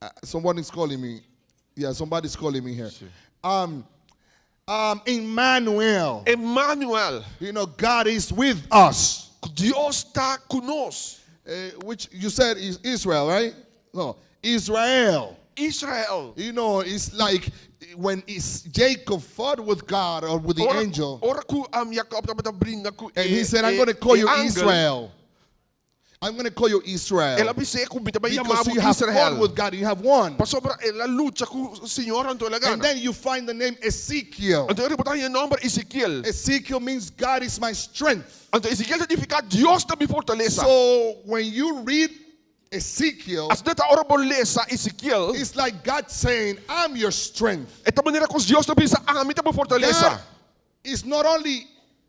uh, someone is calling me. Yeah, somebody's calling me here. Um, um, Emmanuel. Emmanuel, You know, God is with us. Dios ta ku nos. Uh, which you said is Israel, right? No, Israel. Israel. You know, it's like when is Jacob fought with God or with the Ora, angel, ora ku um, Jacob tabata bringa ku and e, he said, I'm e- going to call e you angel. Israel. I'm going to call you Israel. El a bisa ku mi ta bai Because yama you have fought Israel. with God, you have won. Pasobra el a lucha ku Señor anto el a And gana. then you find the name Ezekiel. Anto bo ta haña e nòmber Ezekiel. Ezekiel means God is my strength. Anto Ezekiel ta nifiká Dios ta mi fortalesa. So when you read Ezekiel, Asina ta ora bo lesa Ezekiel, it's like God saying, I'm your strength. e ta manera ku Dios ta bisa, ami ta bo fortalesa. God is not only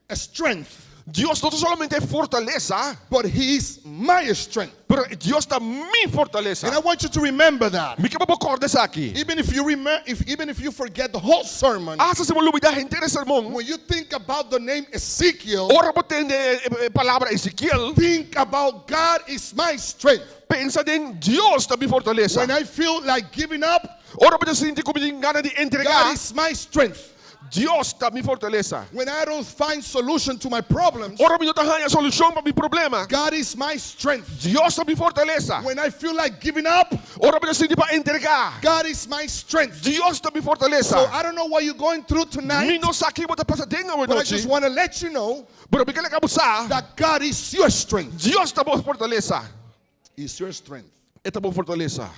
a strength, Dios no ta solamente fortalesa, but He is my strength. pero Dios ta mi fortalesa. And I want you to remember that. Mi ke pa bo kòrda esaki. Even if you remember, if, even if you forget the whole sermon, Asta si bo lubidá henter e sermon, when you think about the name Ezekiel, ora bo tende e palabra Ezekiel, think about God is my strength. pensa den Dios ta mi fortalesa. When I feel like giving up, Ora mi ta sinti ku mi tin gana di entregá, God is my strength. Dios ta mi fortalesa. When I don't find solution to my problems, Ora mi no ta haña solushon pa mi problema, God is my strength. Dios ta mi fortalesa. When I feel like giving up, Ora mi ta sinti pa entregá, God is my strength. Dios ta mi fortalesa. So I don't know what you're going through Mi tonight, no sa kiko bo ta pasa aden but I just anochi, want to let you know pero mi ke laga bo sa, that God is your strength. Dios ta bo fortalesa. Is your strength. E ta bo fortalesa.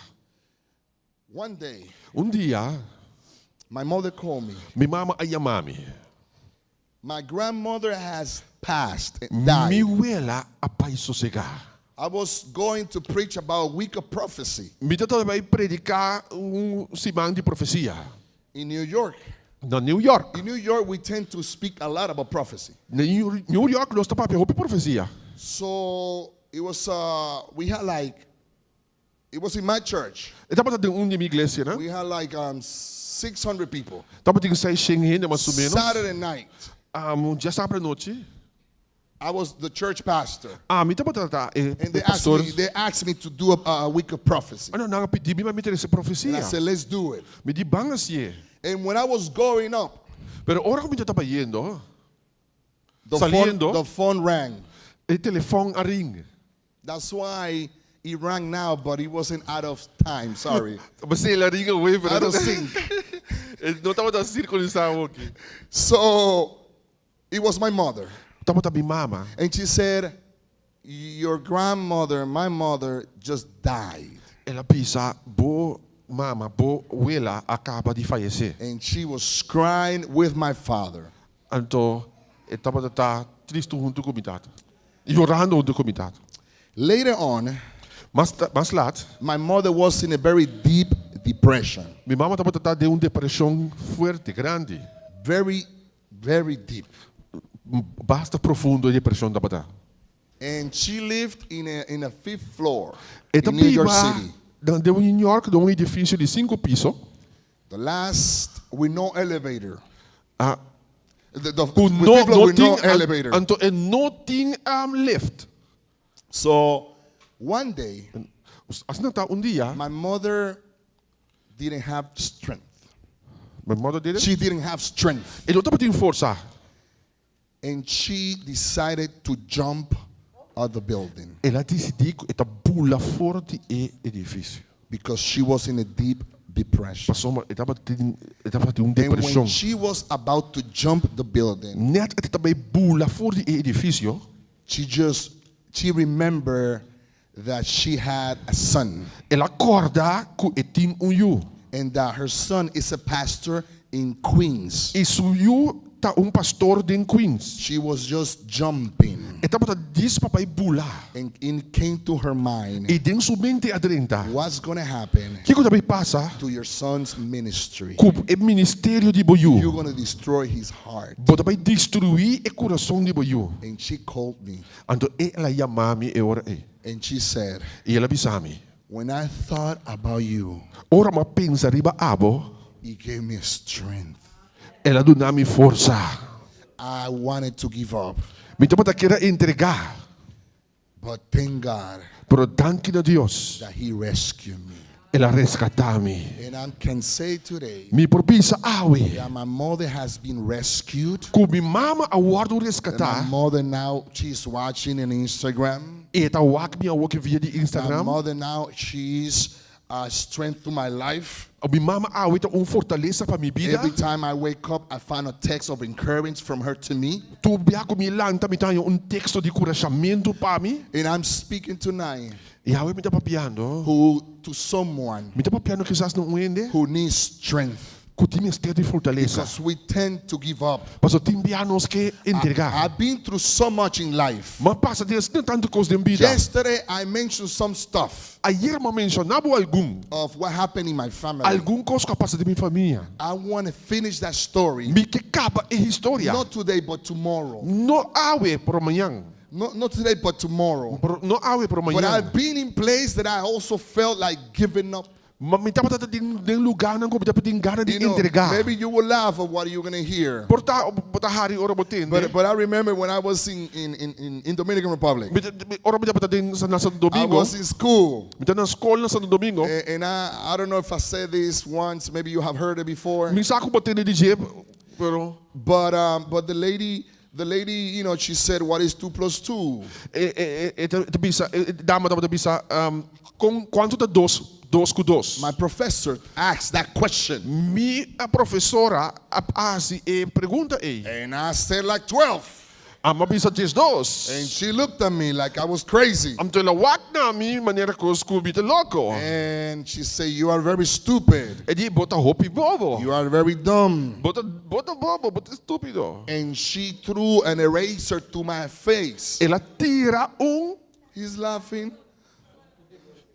One day, Un dia, my mother called me. mi mama a yama mi. My grandmother has passed, Mi died. wela a bai sosegá. I was going to preach about a week of prophecy Mi tabata bai prediká un siman di profesia in New York. na New York. In New York, we tend to speak a lot about prophecy. Na New New York nos ta papia hopi profesia. So it was, uh, we had like, it was in my church. E tabata den un di mi iglesia, ne? We had like um, 600 people. Tabatin 600 hende mas o ménos. Saturday night, Um, djasabra anochi. I was the church pastor. Ami tabata ta e And they asked pastor. me, they asked me to do a, a week of prophecy. Anto nan a pidi mi pa mi trese And I profesia. said, let's do it. Mi di ban hasié. And when I was going up, Pero ora ku mi tabata bayendo, the phone, Saliendo. the phone rang. e telefòn a ring. That's why it rang now, but it wasn't out of time. Sorry. P'esei el a ring awor, pero Out of sync. no tabata sinkronisá aki. So it was my mother. Tabata mi mama. And she said, Your grandmother, my mother, just died. El a bisa bo mama, bo wela a kaba di fayesé. And she was crying with my father. Anto e tabata ta tristu huntu ku mi tata. Yorando huntu ku mi tata. Later on, Mas mas lat, my mother was in a very deep depression. mi mama tabata ta den un depreshon fuerte, grandi. Very, very deep. Basta profundo e depreshon tabata. And she lived in a, in a fifth floor E ta in New York biba City. na New York, den un edifisio di sinku piso. The last, with no elevator. Ah, The, ku with no, fifth floor no with no tin, elevator. anto e no tin um, lift. So one day, Asina ta un dia, my mother didn't have strength. my mother did it. She didn't have strength. E no tabatin forsa. And she decided to jump out the building El a disidí ku e ta bula for di e edifisio. because she was in a deep depression. Pasobra e tabatin e tabatin un And when depreshon. she was about to jump the building, Nèt e ta bai bula for di e edifisio, she just she remembered that she had a son el a kòrda ku e tin un yu. and that her son is a pastor in Queens. I su yu ta un pastor den Queens. She was just jumping E tabata dis pa bai bula. and it came to her mind I den su mente a drenta, what's going to happen Kiko ta bai pasa to your son's ministry? ku e ministerio di bo You're yu? going to destroy his heart. Bo ta bai destruí e kurason di bo yu. And she called me Anto el a yama mi e ora ei. and she said, I el a bisa mi, When I thought about you, Ora mi a pensa riba abo, it gave me strength. el a duna mi forsa. I wanted to give up, Mi tabata kier a entregá, but thank God pero danki na Dios, that He rescued me. el a reskatá mi. And I can say today Mi por bisa awe that my mother has been rescued. ku mi mama a wòrdu And my reskatá. mother now, she's watching on Instagram. E ta wak mi awor via di My Instagram. mother now, she's a strength to my life. Mi mama awe ta un fortalesa pa mi bida. Every time I wake up, I find a text of encouragement from her to me. Tur bia ku mi lanta mi ta haña un teksto di kurashamentu pa mi. And I'm speaking tonight I awe mi ta papiando. who to someone Mi ta papiando kisas na un hende who needs strength. ku tin mester di fortalesa. Because we tend to give up. Pasobra tin bia nos ke entregá. I've been through so much in life. M'a pasa den asina tantu kos den bida. Yesterday I mentioned some stuff Ayera m'a menshoná bo algun. of what happened in my family. Algun kos ku a pasa den mi famia. I want to finish that story. Mi ke kaba e historia. Not today, but tomorrow. No awe, pero mañan. Not today, but tomorrow. Pero no awe, pero But mañan. I've been in place that I also felt like giving up. Ma mi tabata den den lugánan ku mi tabatin gana di You know, entregá. maybe you will laugh at what you're going to hear. Por ta bo ta hari ora bo tende. But I remember when I was in Dominican Republic. Mi ta- mi- ora mi tabata den na Santo I Domingo. was in school. Mi ta na skol na Santo Domingo. And I don't know if I said this once, maybe you have heard it before. Mi sa ku bo a tende di dje, pero But the lady, she said, what is 2 plus 2? E e e ta ta bisa e dama tabata bisa um, kon kuantu ta dos dos ku dos? My professor asked that question. Mi a profesora a hasi e pregunta ei. And I said like 12. Ami a bisa 12. And she looked at me like I was crazy. Anto el a wak na mi manera kos ku mi ta loko. And she said, you are very stupid. E di, bo ta hopi bobo. You are very dumb. Bo ta, bo ta bobo, bo ta estúpido. And she threw an eraser to my face. El a tira un He's laughing.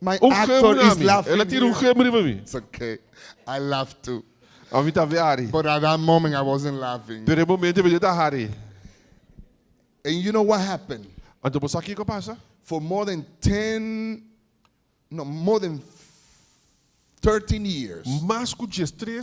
My un actor gem na is mi. laughing. El a tira un here. gem riba mi. It's okay. I laugh too. Ami tambe a hari. But at that moment, I wasn't laughing. Pero e momento mi no ta hari. And you know what happened? Anto bo sa kiko a pasa? For more than 10, no, more than 13 years, Mas ku 13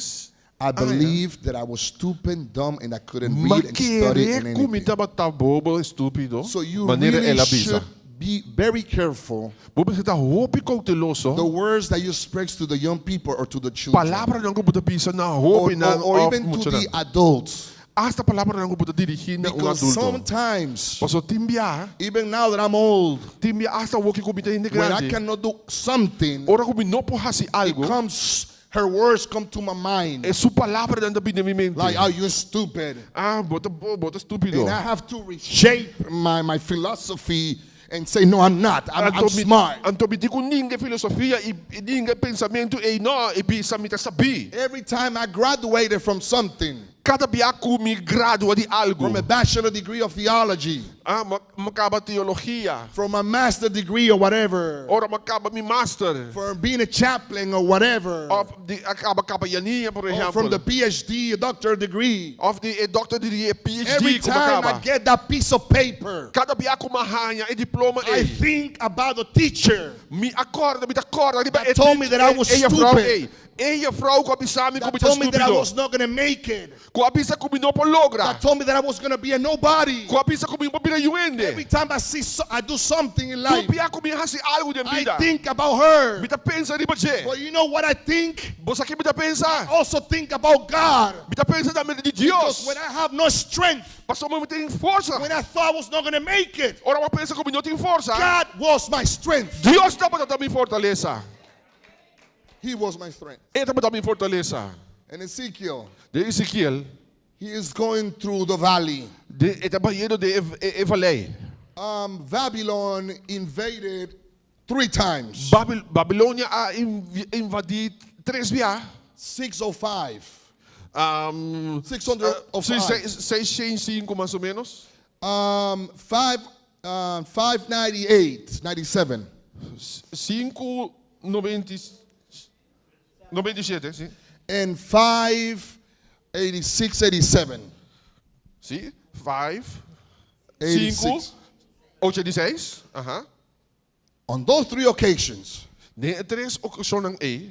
I aña. believed that I was stupid, dumb, and I couldn't Ma read and study kere and ku mi anything. tabata bobo, estúpido. So you Manera really el a bisa. should be very careful Bo mester ta hopi kouteloso. the words that you speak to the young people or to the children. Palabranan ku bo ta bisa na Or, hóbennan or òf even to muchanan. the adults. Asta palabranan ku bo ta dirigí na un Because adulto. sometimes, Pasobra tin bia, even now that I'm old, tin bia asta awor ku mi ta hende when I grandi. cannot do something, Ora ku mi no por hasi it algu, comes, her words come to my mind. e su palabranan ta bini na mi mente. Like, oh, you're stupid. Ah, bo ta bo ta estúpido. And I have to reshape my philosophy and say, no, I'm not. I'm Anto mi, smart. anto mi tin ku ninga e filosofia i i ninga e pensamentu ei, no, i bisa mi ta sabí. Every time I graduated from something, Kada bia ku mi gradua di algu. From a bachelor degree of theology. Ah, m'a, m'a kaba teologia. From a master degree or whatever. Ora m'a kaba mi master. From being a chaplain or whatever. Òf di a kaba kapelania, por Or from ehèmpel. the PhD, a doctor degree. Òf di e doctor degree, e PhD Every ku m'a time kaba. I get that piece of paper, Kada bia ku m'a haña e diploma I ei. think about the teacher. Mi a kòrda, mi ta kòrda riba That told me that I was e juffrouw stupid. ei. E juffrouw ku a bisa mi ku That mi ta told me that I estúpido. was not going to make it. Ku a bisa ku mi no por logra. That told me that I was going to be a nobody. Ku a bisa ku mi no por bira niun hende. Every time I see so, I do something in life, Tur bia ku mi hasi algu den I bida. think about her. Mi ta pensa riba dje. But you know what I think? Bo sa ki mi ta pensa? I also think about God. Mi ta pensa tambe di Because Dios. when I have no strength, Pasobra mi no tin forsa. when I thought I was not going to make it, Ora mi a pensa ku mi no tin forsa. God was my strength. Dios tabata mi fortalesa. He was my strength. E tabata mi fortalesa. And Ezekiel, Den Ezekiel, he is going through the valley. de, e ta bayendo den e, e, e vallei. Babylon invaded three times. Babil, Babilonia a invadí tres bia. 605. 605. 605 mas o ménos. 5, 598, 97. 597, si. And 586, 87. Si, 5, 86. 5, 86. Aha. On those three occasions, Den e tres okashonnan ei,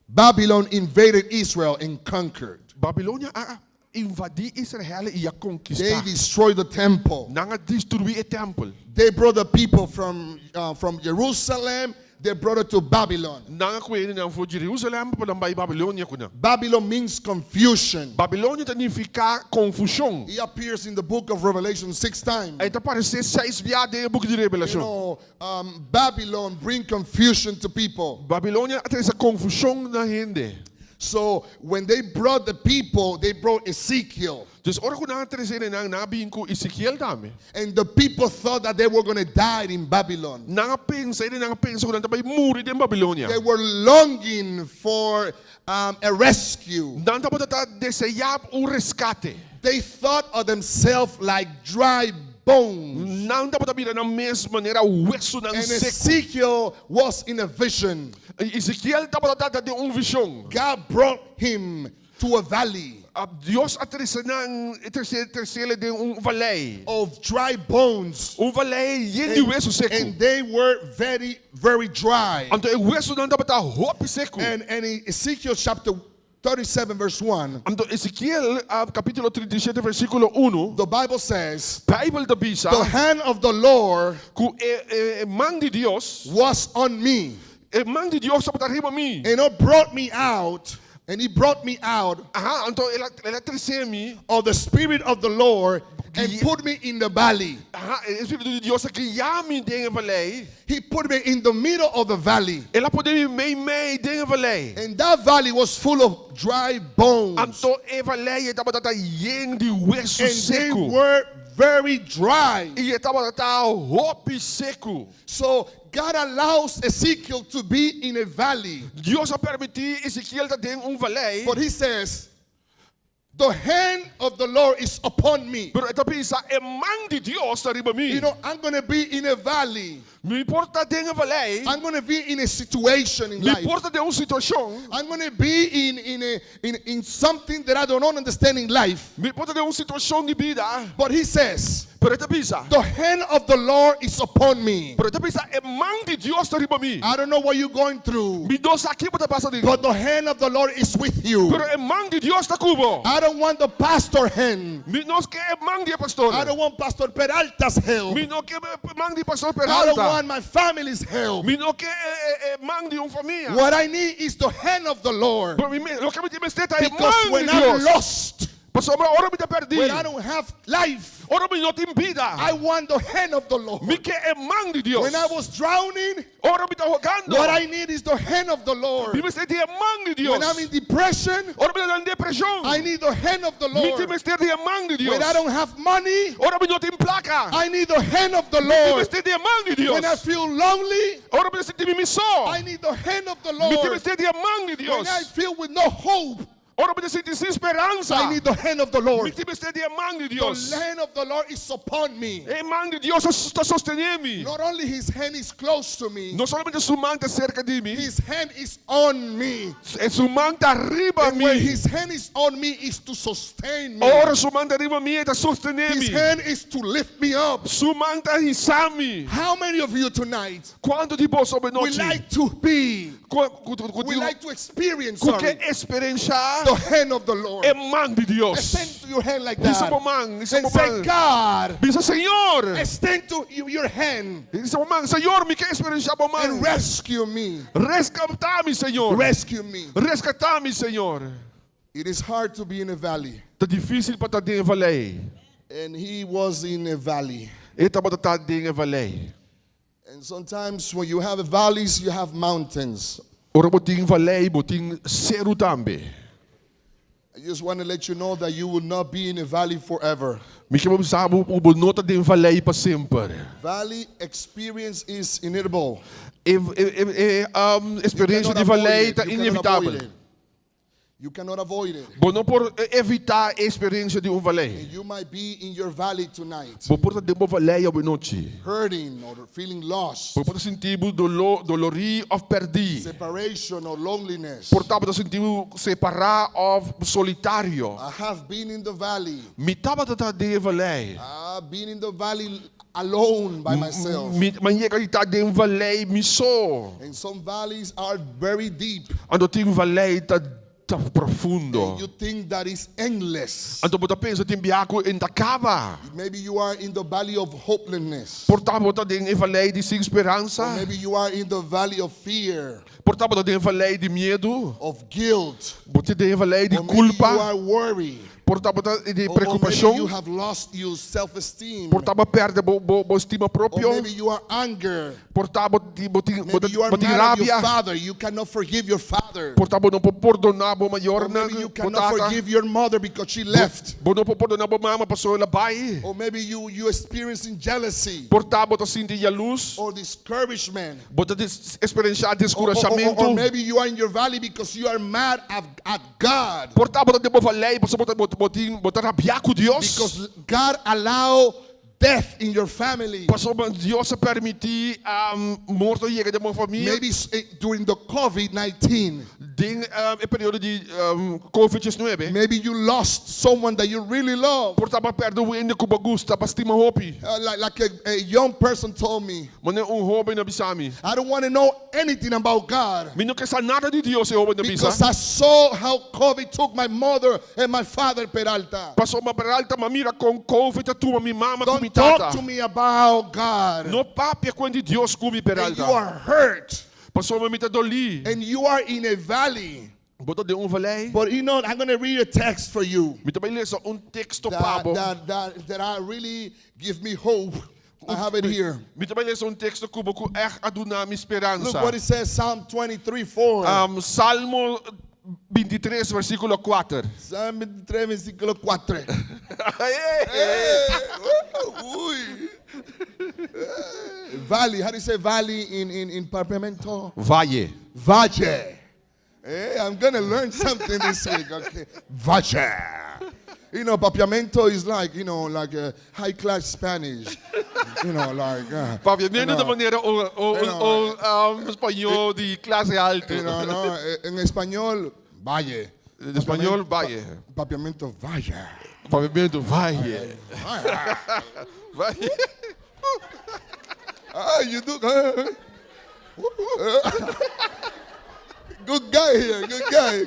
Babylon invaded Israel and conquered. Babilonia a invadí Israel i a They konkistá. destroyed the temple. Nan a destruí e tèmpel. They brought the people from Jerusalem. They brought it to Babylon. Nan a kue hendenan for di Jerusalèm pa nan bai Babilonia ku nan. Babylon means confusion. Babilonia ta nifiká konfushon. He appears in the book of Revelation six times. E ta aparesé seis bia den e buki di You Revelashon. Babylon bring confusion to people. Babilonia a trese konfushon na hende. So when they brought the people, they brought Ezekiel. Dus ora ku nan a trese hendenan, nan a bin ku Ezekiel tambe. And the people thought that they were going to die in Babylon. Nan a pensa, hendenan a pensa ku nan ta bai muri den Babilonia. They were longing for a rescue. Nan tabata ta deseá un reskate. They thought of themselves like dry bones. Nan tabata mira nan mes manera wesunan And seku. Ezekiel was in a vision. Ezekiel tabata ta den un vishon. God brought him to a valley Dios a trese nan, trese tresele den un vallei. of dry bones. Un vallei yen di wesu seku. And they were very, very dry. Anto e wesunan tabata hopi seku. And in Ezekiel chapter 37, verse 1, Anto Ezekiel kapítulo 37 versíkulo 1, the Bible says, Beibel ta bisa The hand of the Lord ku e, e man di Dios, was on me, e man di Dios tabata riba mi. and he brought me out, and he brought me out Aha, anto el a el a trese mi. of the spirit of the Lord and put me in the valley. Aha, e spiritu di Dios a guia mi den e vallei. He put me in the middle of the valley. El a pone mi mei mei den e vallei. And that valley was full of dry bones. Anto e vallei tabata yen di wesu And they seku. were very dry. I e tabata hopi seku. So God allows Ezekiel to be in a valley. Dios a permití Ezekiel ta den un vallei. But he says, The hand of the Lord is upon me. Pero e ta bisa e man di Dios ta riba mi. I'm going to be in a valley. Mi por ta den e vallei. I'm going to be in a situation in Mi life. por ta den un situashon. I'm going to be in something that I don't understand in life. Mi por ta den un situashon di bida. But he says, Pero e ta bisa. The hand of the Lord is upon me. Pero e ta bisa e man di Dios ta riba mi. I don't know what you're going through. Mi no sa kiko bo ta pasa aden. But the hand of the Lord is with you. Pero e man di Dios ta ku bo. I don't want the pastor hand. Mi no ke e man di pastor. I don't want Pastor Peralta's help. Mi no ke man di pastor I don't Peralta. want my family's help. Mi no ke e, e, e man di un famia. What I need is the hand of the Lord. Pero mi, loke mi mester ta e Because man when di I'm Dios. lost, Pasobra ora mi ta pèrdí. when I don't have life, Ora mi no tin bida. I want the hand of the Lord. Mi ke e man di Dios. When I was drowning, Ora mi ta hogando. what I need is the hand of the Lord. Mi mester di e man di Dios. When I'm in depression, Ora mi ta den depreshon. I need the hand of the Mi Lord. mester di e man di Dios. When I don't have money, Ora mi no tin plaka. I need the hand of the Mi Lord. mester di e man di Dios. When I feel lonely, Ora mi sinti mi so. I need the hand of the Mi Lord. mester di e man di When Dios. I feel with no hope, Ora mi sinti sin speransa. I need the hand of the Lord. Mi mester di e man di The Dios. hand of the Lord is upon me. E man di Dios ta sostené mi. Not only his hand is close to me, No solamente su man ta serka di mi, his hand is on me. e su man ta riba And when mi. his hand is on me is to sustain me. Ora su man ta riba mi, e ta sostené His mi. hand is to lift me up. Su man ta hisa mi. How many of you tonight Kuantu di boso we anochi? like to be, we like to experience Ku sorry, ke eksperensiá the hand of the Lord? e man di Dios. Extend to your hand like Hisa that. bo man, hisa And bo say, man. God, Bisa Señor. extend to you your hand Hisa bo man, Señor, mi ke eksperensiá bo man. and rescue me. Reskatá mi, Señor. Rescue me. Reskatá mi, Señor. It is hard to be in a valley. Ta difísil pa ta den vallei. And he was in a valley. E tabata den vallei. And sometimes when you have valleys, you have mountains. Ora bo tin valei, bo tin seru tambe. I just want to let you know that you will not be in a valley forever. Mi ke pa bisa bo ku bo no ta den valei pa semper. Valley experience is inevitable. E e e eksperensia di valei ta inevitabel. You cannot avoid it. Bo no por evitá e eksperensia di un valei. And you might be in your valley tonight. Bo por ta den bo valei awenochi. Hurting or feeling lost. Bo por ta sinti bo doló, dolorí òf pèrdí. Separation or loneliness. Por ta bo ta sinti bo separá òf solitario. I have been in the valley. Mi tabata ta den e valei. I have been in the valley alone by myself. Mi a yega di ta den valei mi so. And some valleys are very deep. Anto tin valei ta ta profundo. And you think that is endless. Anto bo ta pensa tin biaha ku e no ta kaba. Maybe you are in the valley of hopelessness. Por ta bo ta den e valei di sin speransa. Or maybe you are in the valley of fear. Por ta bo ta den e valei di miedu. Of guilt. Bo ta den e valei di Or maybe you kulpa. are worried. Por ta bo ta di Or, or maybe preokupashon. you have lost your self-esteem. Por ta bo a pèrdè bo bo bo estima Or propio. maybe you are anger. Por ta bo tin bo tin bo Maybe you are bo tin mad at your rabia. father. You cannot forgive your father. Por ta bo no por pordoná bo Or mayornan, maybe you bo cannot tata. forgive your mother because she left. Bo no por pordoná bo mama pasobra el a bai. Or maybe you you experiencing jealousy Por ta bo ta sinti yalus. or discouragement. Bo ta eksperenshá Or, or, or, deskurashamentu. or maybe you are in your valley because you are mad at, at God. Por ta bo ta den bo valei pasobra bo ta bo tin bo ta rabiá ku Dios. Because God allow death in your family. Pasobra Dios a permití morto yega den bo famia. Maybe during the COVID-19. Den e periodo di Covid diesnuebe. Maybe you lost someone that you really love. Por ta bo a pèrdè un hende ku bo gusta, bo a stima hopi. Like, like a, a young person told me. Manera un hóben a bisa mi. I don't want to know anything about God. Mi no ke sa nada di Dios, e hóben a bisa. Because I saw how COVID took my mother and my father, Peralta. Pasobra Peralta, mi a mira kon COVID a tuma mi mama ku mi Don't tata. talk to me about God. No papia kuen di Dios ku mi, And Peralta. you are hurt. Pasobra mi ta dolí. And you are in a valley. Bo ta den un valei. But you know, I'm going to read a text for you. Mi ta bai lesa un teksto pa That, bo. that, that, that I really give me hope. I have it here. Mi ta bai lesa un teksto ku bo ku ègt a duna mi speransa. Look what it says, Psalm 23, 4. Um, Salmo 23, versíkulo kuater. Psalm 23, versíkulo 4. Uy. Valley, how do you say valley in, in, in Papiamento? Valle. Valle. Hey, I'm gonna learn something this week. Okay. Valle. You know, Papiamento is like, you know, like a high class Spanish. You know, like. Uh, Papiamento ta manera un, un, You know, un, um, spañó di klase altu. You know, no, eh, en español, valle. En español, valle. Papiamento, valle. Papiamento, valle. Valle. Ah, you do. Good guy here, good guy.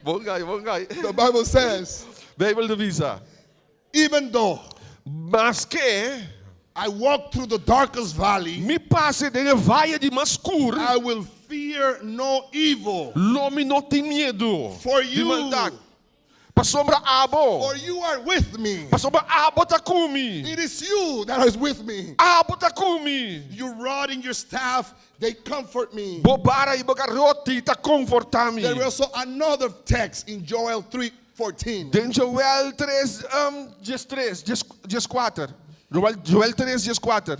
Bon guy, bon guy. The Bible says, Bijbel ta bisa. even though Maske I walk through the darkest valley, mi pasa den e vaye di mas skur, I will fear no evil. lo mi no tin miedu For di you. maldat. Pasobra abo. For you are with me. Pasobra abo ta ku mi. It is you that is with me. Abo ta ku mi. Your rod and your staff, they comfort me. Bo bara i bo garoti ta konfortá mi. There is also another text in Joel 3 14. Den Joel 3, um, 13, 14. Joel, Joel 3, 14.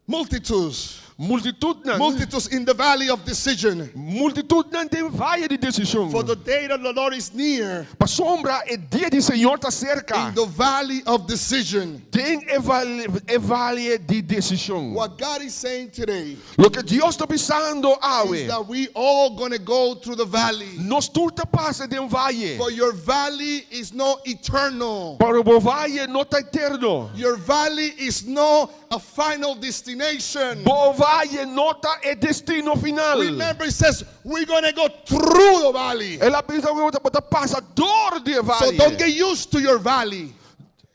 Multitudes. Multitutnan. Multitudes in the valley of decision. Multitutnan den vaye di desishon. For the day of the Lord is near. Pasobra e dia di Señor ta serka. In the valley of decision. Den e vale, e vaye di desishon. What God is saying today. Loke Dios ta bisando awe. Is that we all gonna go through the valley. Nos tur ta pasa den vaye. But your valley is not eternal. Pero bo vaye no ta eterno. Your valley is not a final destination. Bo vaye no ta e destino final. Remember, it says we're gonna go through the valley. El a bisa ku bo ta pasa dor di e vaye. So don't get used to your valley.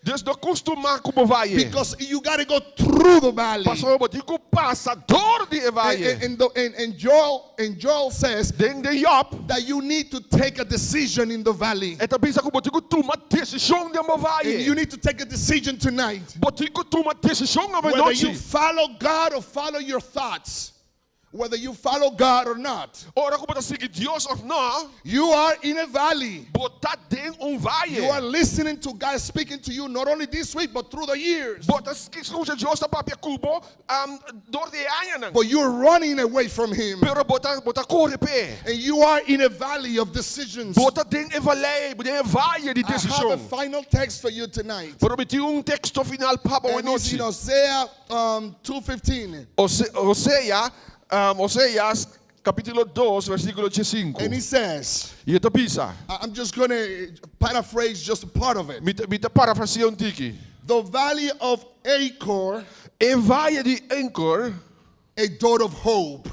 Dus no kustumá ku bo vaye. Because you gotta go through the valley. Pasobra bo tin ku pasa dor di e vaye. And, and, and, and, Joel, and Joel says Den den Job that you need to take a decision in the valley. E ta bisa ku bo tin ku tuma desishon den bo vaye. And you need to take a decision tonight. Bo tin ku tuma desishon Whether you follow God or follow your thoughts. Whether you follow God or not, Ora ku bo ta sigui Dios òf nò, you are in a valley. bo ta den un You are vaye. listening to God speaking to you not only this week but through the years. Bo ta skucha Dios ta papia ku bo dor di e añanan. But you're running away from Him. Pero bo ta bo ta kore p'e. And you are in a valley of decisions. Bo ta den e valei, den e vaye di I have a desishon. final text for you tonight. Pero mi tin un teksto final pa bo And it's in anochi. Hosea um, 2.15. Ose, Osea, um, Oseas kapítulo 2, versíkulo 5. And he says, I e ta bisa. I'm just going to paraphrase just a part of it. Mi ta, mi ta parafraseá un tiki. The valley of Achor, E vaye di Achor a door of hope.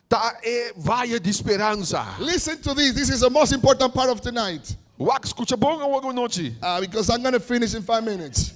ta e vaye di speransa. Listen to this. This is the most important part of tonight. Wak, skucha bon awe anochi. Because I'm going to finish in five minutes.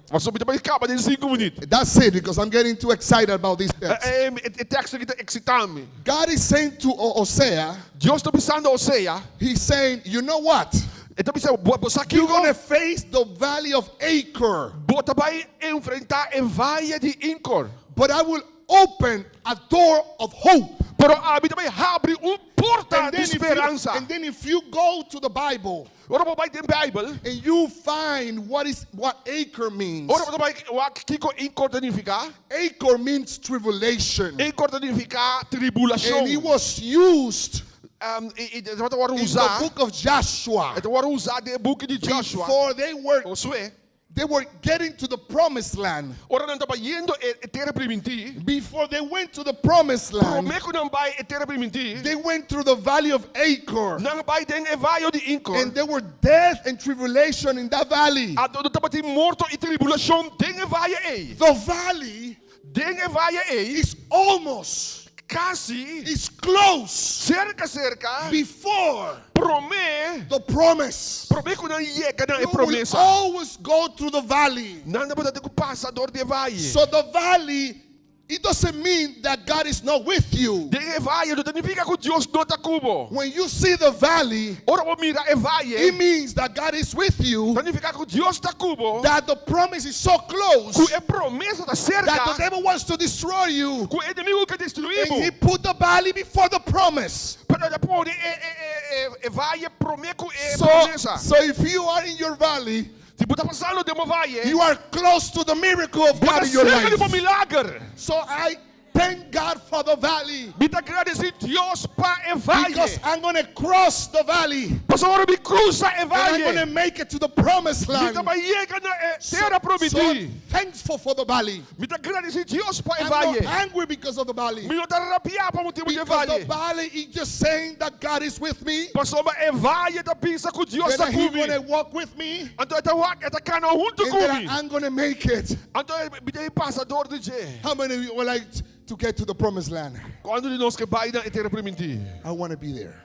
Pasobra mi ta bai kaba den 5 minüt. That's it, because I'm getting too excited about this text. E, e teksto aki ta eksitá mi. God is saying to Hosea, Dios ta bisando Osea, He's saying, you know what? E ta bisando, bo sa You're kiko? going to face the valley of Achor, Bo ta bai enfrentá e vaye di Achor. but I will open a door of hope. Pero ami ta bai habri un porta And di then, if you, speransa. and then if you go to the Bible Ora bo bai den Beibel, and you find what is what Achor means. ora bo bai wak kiko Achor ta nifiká. Achor means tribulation. Achor ta nifiká tribulashon. And it was used Um, i, i, e tabata in the usá. book of Joshua. E tabata usá den buki di Joshua. Before they were Josué. they were getting to the promised land. Ora nan tabata bayendo e tera primintí. Before they went to the promised land, Promé ku nan bai e tera primintí. they went through the valley of Achor. Nan a bai den e vaye di Achor. And there were death and tribulation in that valley. Anto tabatin morto i tribulashon den e vaye ei. The valley Den e vaye ei. is almost, Kasi is close serka serka before promé the promise. promé ku nan yega na e You will promesa. always go through the valley. Nan tabata tin ku pasa dor di e vaye. So the valley, it doesn't mean that God is not with you. Den e vaye no ta nifiká ku Dios no ta ku bo. When you see the valley, Ora bo mira e vaye, it means that God is with you, ta nifiká ku Dios ta ku bo, that the promise is so close ku e promesa ta that the serka, devil wants to destroy you. ku e enemigu ke destruí And he put the valley before the promise. Pero el a pone e, e, e, e, e vaye promé ku e So, promesa. so if you are in your valley, Si bo ta pasando den bo vaye, you are close to the miracle of bo ta God in your serka di life. milager. So I thank God for the valley Mi ta gradisí Dios pa e because vaye. I'm going to cross the valley Pasobra lo mi krusa e and I'm going to vaye. make it to the promised Mi land. ta bai yega na e So, tera so primintí. I'm thankful for the valley. Mi ta gradisí Dios pa e I'm not vaye. angry because of the valley. Mi no ta rabiá pa motibu di Because vaye. the valley is just saying that God is with me. Pasobra e vaye ta bisa ku Dios That ta He's going to ku mi. walk with me. Anto e ta walk, e ta kana huntu And that ku mi. I'm going to make it. Anto mi ta pasa dor di dje. How many of you would like to get to the promised land? Kuantu di nos ke bai na e tera primintí? I want to be there.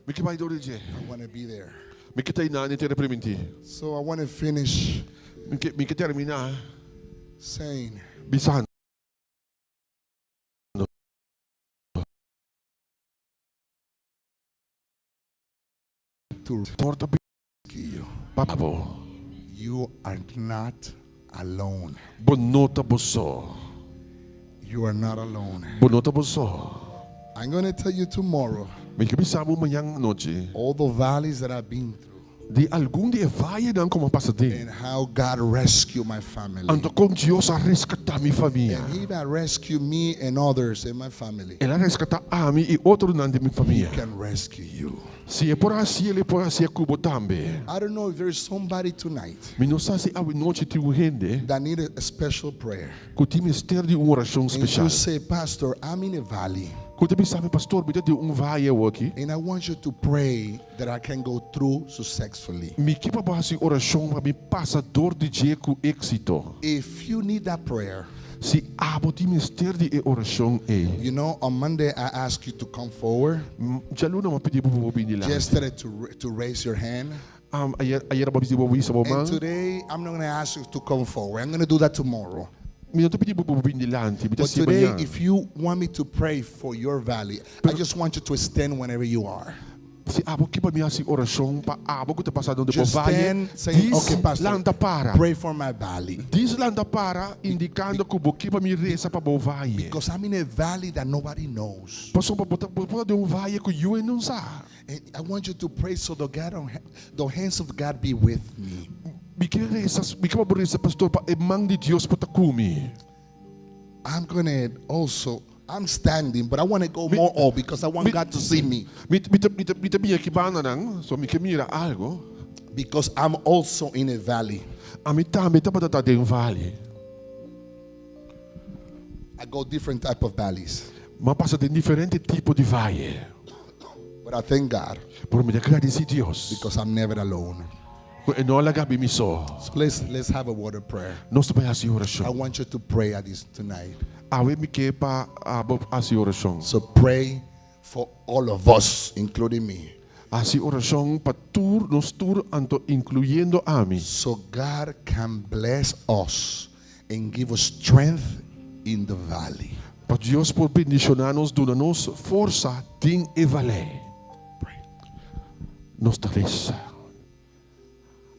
Mi ke bai dor di dje. I want to be there. Mi ke ta na e tera primintí. So I want to finish Mi ke mi ke terminá saying, bisando. to Porta you, pa bo. you are not alone. Bo no ta bo so. You are not alone. Bo no ta bo so. I'm going to tell you tomorrow Mi ke bisa bo mañan anochi. all the valleys that I've been through Di algun di e vayenan ku m'a pasa den. and how God rescued my family. Anto kon Dios a reskatá mi famia. And He that rescued me and others in my family El a reskatá ami i otronan di mi famia. can rescue you. Si e por hasié, e por hasié ku bo tambe. I don't know if there is somebody tonight Mi no sa si awe nochi tin un hende that need a special prayer. ku tin mester di un orashon And you spesial. say, Pastor, I'm in a valley. Ku ta bisa mi, pastor, mi ta den un vaye aki. And I want you to pray that I can go through successfully. Mi ke pa bo hasi orashon pa mi pasa dor di dje ku éksito. If you need that prayer, Si abo tin mester di e orashon ei. you know, on Monday I asked you to come forward. Djaluna m'a pidi bo pa bin dilanti. Yesterday to, to raise your hand. Um, ayera ayera m'a pidi bo hisa bo And man. today I'm not going to ask you to come forward. I'm going to do that tomorrow. Mi no ta pidi bo pa bin dilanti, mi ta But hasié today, mañan. if you want me to pray for your valley, I just want you to stand whenever you are. Si abo ke pa mi hasi orashon pa abo ku ta pasando den bo Just vaye, stand saying, dis okay, Pastor, lanta para. pray for my valley. Dis lanta para indikando ku bo ke pa mi resa pa bo vaye. Because I'm in a valley that nobody knows. Pasobra bo ta bo ta den un vaye ku yu no sa. And I want you to pray so the God on, the hands of God be with me. Mi ke resa, mi ke pa bo resa pastor pa e man di Dios por ta ku mi. I'm gonna also I'm standing, but I want to go more up because I want God to see me. Mi mi ta mi ta mi ta bin aki bandanan, so mi ke mira algo. Because I'm also in a valley. Ami tambe tabata ta den valley. I go different type of valleys. M'a pasa den diferente tipo di valle. But I thank God. Pero mi ta gradisi Dios. Because I'm never alone. Ku e no a laga mi mi so. So let's let's have a word of prayer. Nos ta bai hasi orashon. I want you to pray at this tonight. Awe mi ke pa abo hasi orashon. So pray for all of us, including me. Hasi orashon pa tur nos tur anto inkluyendo ami. So God can bless us and give us strength in the valley. Pa Dios por bendishoná nos duna nos forsa den e valei. Pray. Nos ta resa.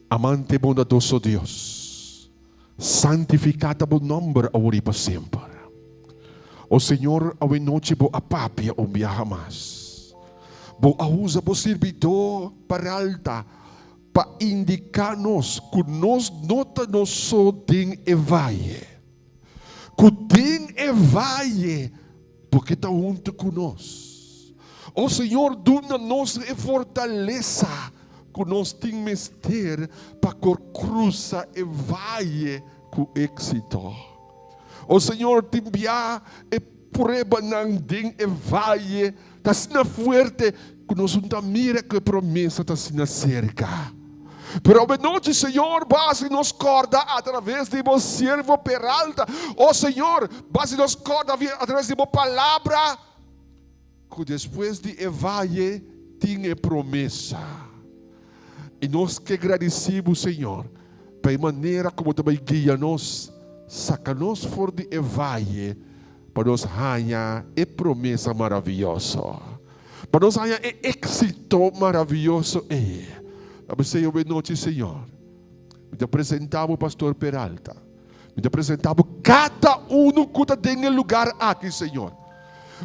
Amante bondadoso Dios, santifiká ta bo nòmber awor i pa semper. O Señor, awe nochi bo a papia un biaha mas. Bo a usa bo sirbidó Peralta pa indiká nos ku nos no ta nos so den e vaye. Ku den e vaye Bo ke ta huntu ku nos. O Señor, duna nos e fortalesa ku nos tin mester pa kor krusa e vaye ku éksito. O Señor, tin bia e pruebanan den e vaye ta asina fuerte ku nos no ta mira ku e promesa ta asina serka. Pero awe nochi, Señor, bo a hasi nos kòrda atraves di bo siervo Peralta. O Señor, bo a hasi nos kòrda atraves di bo palabra ku despues di e vaye tin e promesa. I nos ke gradisí bo, Señor, pa e manera ku bo ta bai guia nos, saka nos for di e vaye pa nos haña e promesa maravioso. Pa nos haña e éxito maravioso ei. Ta p'esei awe nochi, Señor, mi ta presentá bo Pastor Peralta. Mi ta presentá bo kada unu ku ta den e lugar aki, Señor.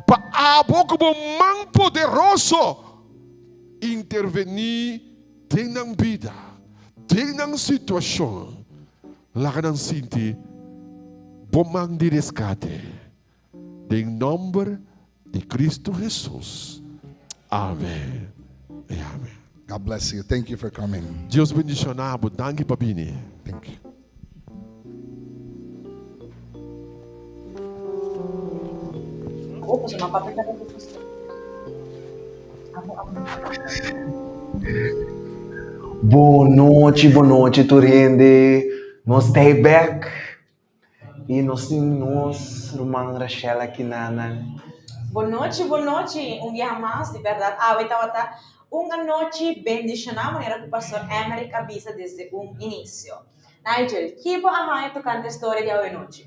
Pa abo ku bo man poderoso intervení den nan bida, den nan situashon. Laga nan sinti bo man di reskate. Den nomber di Cristo Jesus. Amen y amen. God bless you. Thank you for coming. Dios bendiciona bo. Danki pa bini. Thank you. Bon nochi, bon nochi tur hende. Nos ta bek. I nos tin nos ruman Rachel aki na nan. Bon nochi, bon nochi, un biaha mas, di bèrdat awe tabata un anochi bendishoná manera ku Pastor Emerick a bisa desde un inisio. Nigel, ki bo a haña tokante e storia di awe nochi?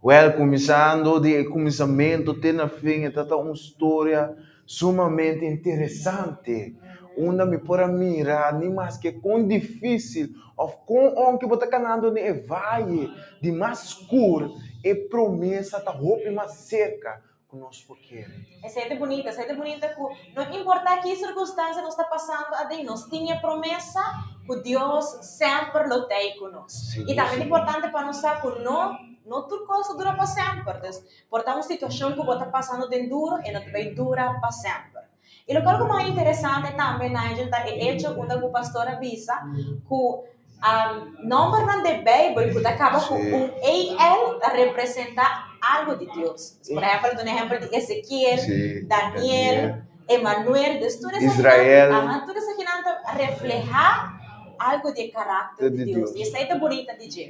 Wèl, kuminsando di e kuminsamentu te na fin e ta un storia Sumamente interesante, unda mi por a mira ni maske kon difísil òf kon ounke bo ta kanando den e vaye di mas skur, e promesa ta hopi mas serka ku nos por kere. Esei ta bunita, esei ta bunita ku no importá ki sirkunstansia nos ta pasando aden, nos tin e promesa ku Dios semper lo t'ei ku nos. I tambe ta importante pa nos sa ku no no tur kos ta dura pa semper. Dus Por ta un situashon ku bo ta pasando den duru, e no ta bai dura pa semper. I lokual ku mas interesante tambe, Nigel, ta e echo unda ku pastor a bisa ku nòmbernan den Beibel ku ta kaba ku un EL ta representá algu di Dios. Por ehèmpel, duna ehèmpel di Ezekiel, Daniel, Emanuel, dus tur esakinan, tur esakinan ta reflehá algu di e karakter di Dios. I esei ta bunita di dje.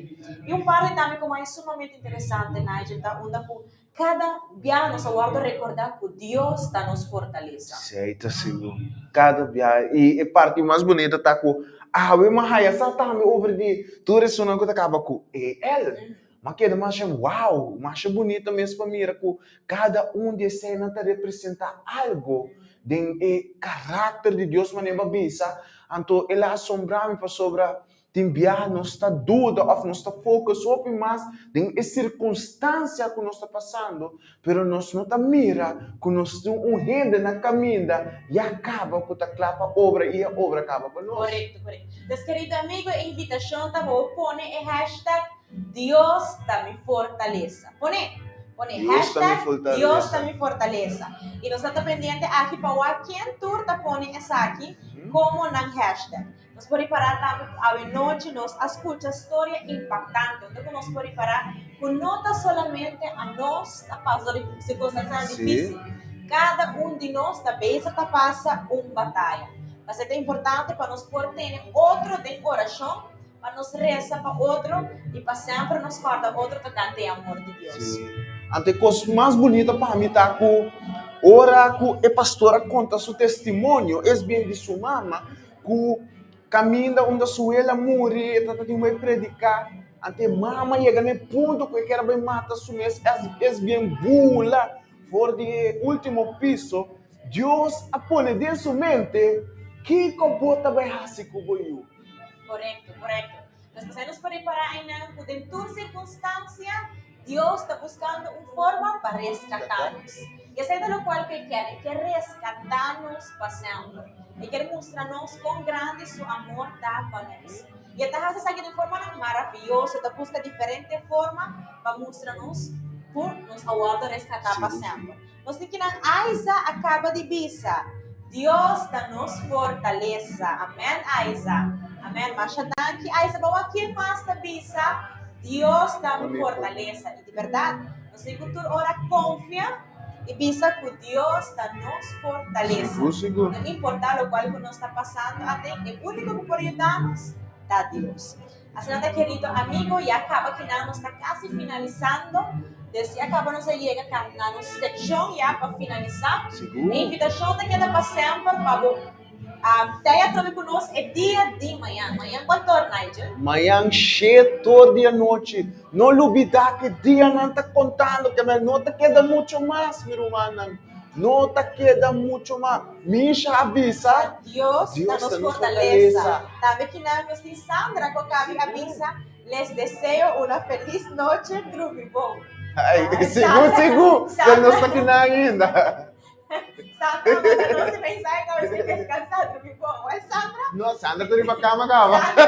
I un parti tambe ku mas sumamente interesante, Nigel, ta unda ku kada biaha nos a wòrdu rekordá ku Dios ta nos fortalesa. Esei ta sigur. Kada biaha. I e parti mas bunita ta ku awe mi a haya sa tambe over di tur esunnan ku ta kaba ku EL. M'a keda masha wow, masha bunita mes pa mira ku kada un di eseinan ta representá algu den e karakter di Dios manera bo a bisa. Anto el a asombrá mi pasobra Tin biaha nos ta duda òf nos ta focus hopi mas den e sirkunstansia ku nos ta pasando, pero nos no ta mira ku nos tin un hende na kaminda ya kaba ku ta kla pa obra i a obra kaba pa nos. Korekto, korekto. Pues kerido amigo, e invitashon ta pa bo pone e hashtag Dios ta mi fortalesa. Pone, pone Dios ta mi hashtag fortalesa. Dios ta mi fortalesa. I nos ta ta pendiente aki pa wak ken tur ta pone esaki komo nan hashtag. Nos por ripará tambe ku awenochi nos a skucha storia impaktante, unda ku nos por ripará ku no ta solamente anos ta pasa dor di sirkunstansianan difísil. Kada un di nos ta bezig ta pasa un bataya. Pasei ta importante pa nos por tene otro den orashon, pa nos resa pa otro i pa semper nos kòrda otro tokante e amor di Dios. Sí. Anto e kos mas bunita pa mi ta ku ora ku e pastor a konta su testimonio, es bien di su mama, Ku kaminda unda su wela muri e tata tin bai prediká, ante e mama yega na e punto ku e kere bai mata su mes, es bien bula for di e último piso, Dios a pone den su mente, Kiko bo ta bai hasi ku bo yu? Korekto, korekto. Nos pasai nos por repará einan ku den tur sirkunstansia Dios ta buskando un forma pa reskatá nos. I esei ta lokual ku e kier, e kier reskatá nos pa semper. E kier mustra nos kon grandi su amor ta pa nos. I e ta hasi esaki den formanan maravioso, e ta buska diferente forma pa mustra nos ku nos a wòrdu reskatá pa semper. Nos tin kinan Aiza a kaba di bisa, Dios ta nos fortalesa. Amèn, Aiza. Amèn. Masha danki, Aiza. Bo wak ken mas ta bisa, Dios ta mi fortalesa. I di bèrdat, nos tin ku tur ora konfia i bisa ku Dios ta nos fortalesa. Sigur, sigur. No importá lokual ku nos ta pasando aden, e úniko ku por yuda nos ta Dios. Asina ta kerido amigo, ya kaba kinan nos ta kasi finalisando, des ya kaba nos a yega ka na nos sekshon ya pa finalisa. Sigur. E invitashon ta keda pa semper pa bo tei atrobe ku nos e dia di mañan. Mañan kuantu or, Nigel? Mañan shetor di anochi. No lubida ku e dianan ta kontando, ke no ta keda mucho mas, mi rumannan. No ta keda mucho mas. Misha a bisa, Dios ta Dios nos ta nos fortalesa. fortalesa. Tambe kinan nos tin Sandra cu a cabi a bisa, Les deseo una feliz noche, drumi bon. Ay, Ay, sigur, Sandra, sigur, pero nos Sandra, ta kinan ainda. Sandra manda nos e mensahe cu a bisa descansa, drumi bon. Wel, Sandra? No, Sandra ta riba cama caba. Sandra,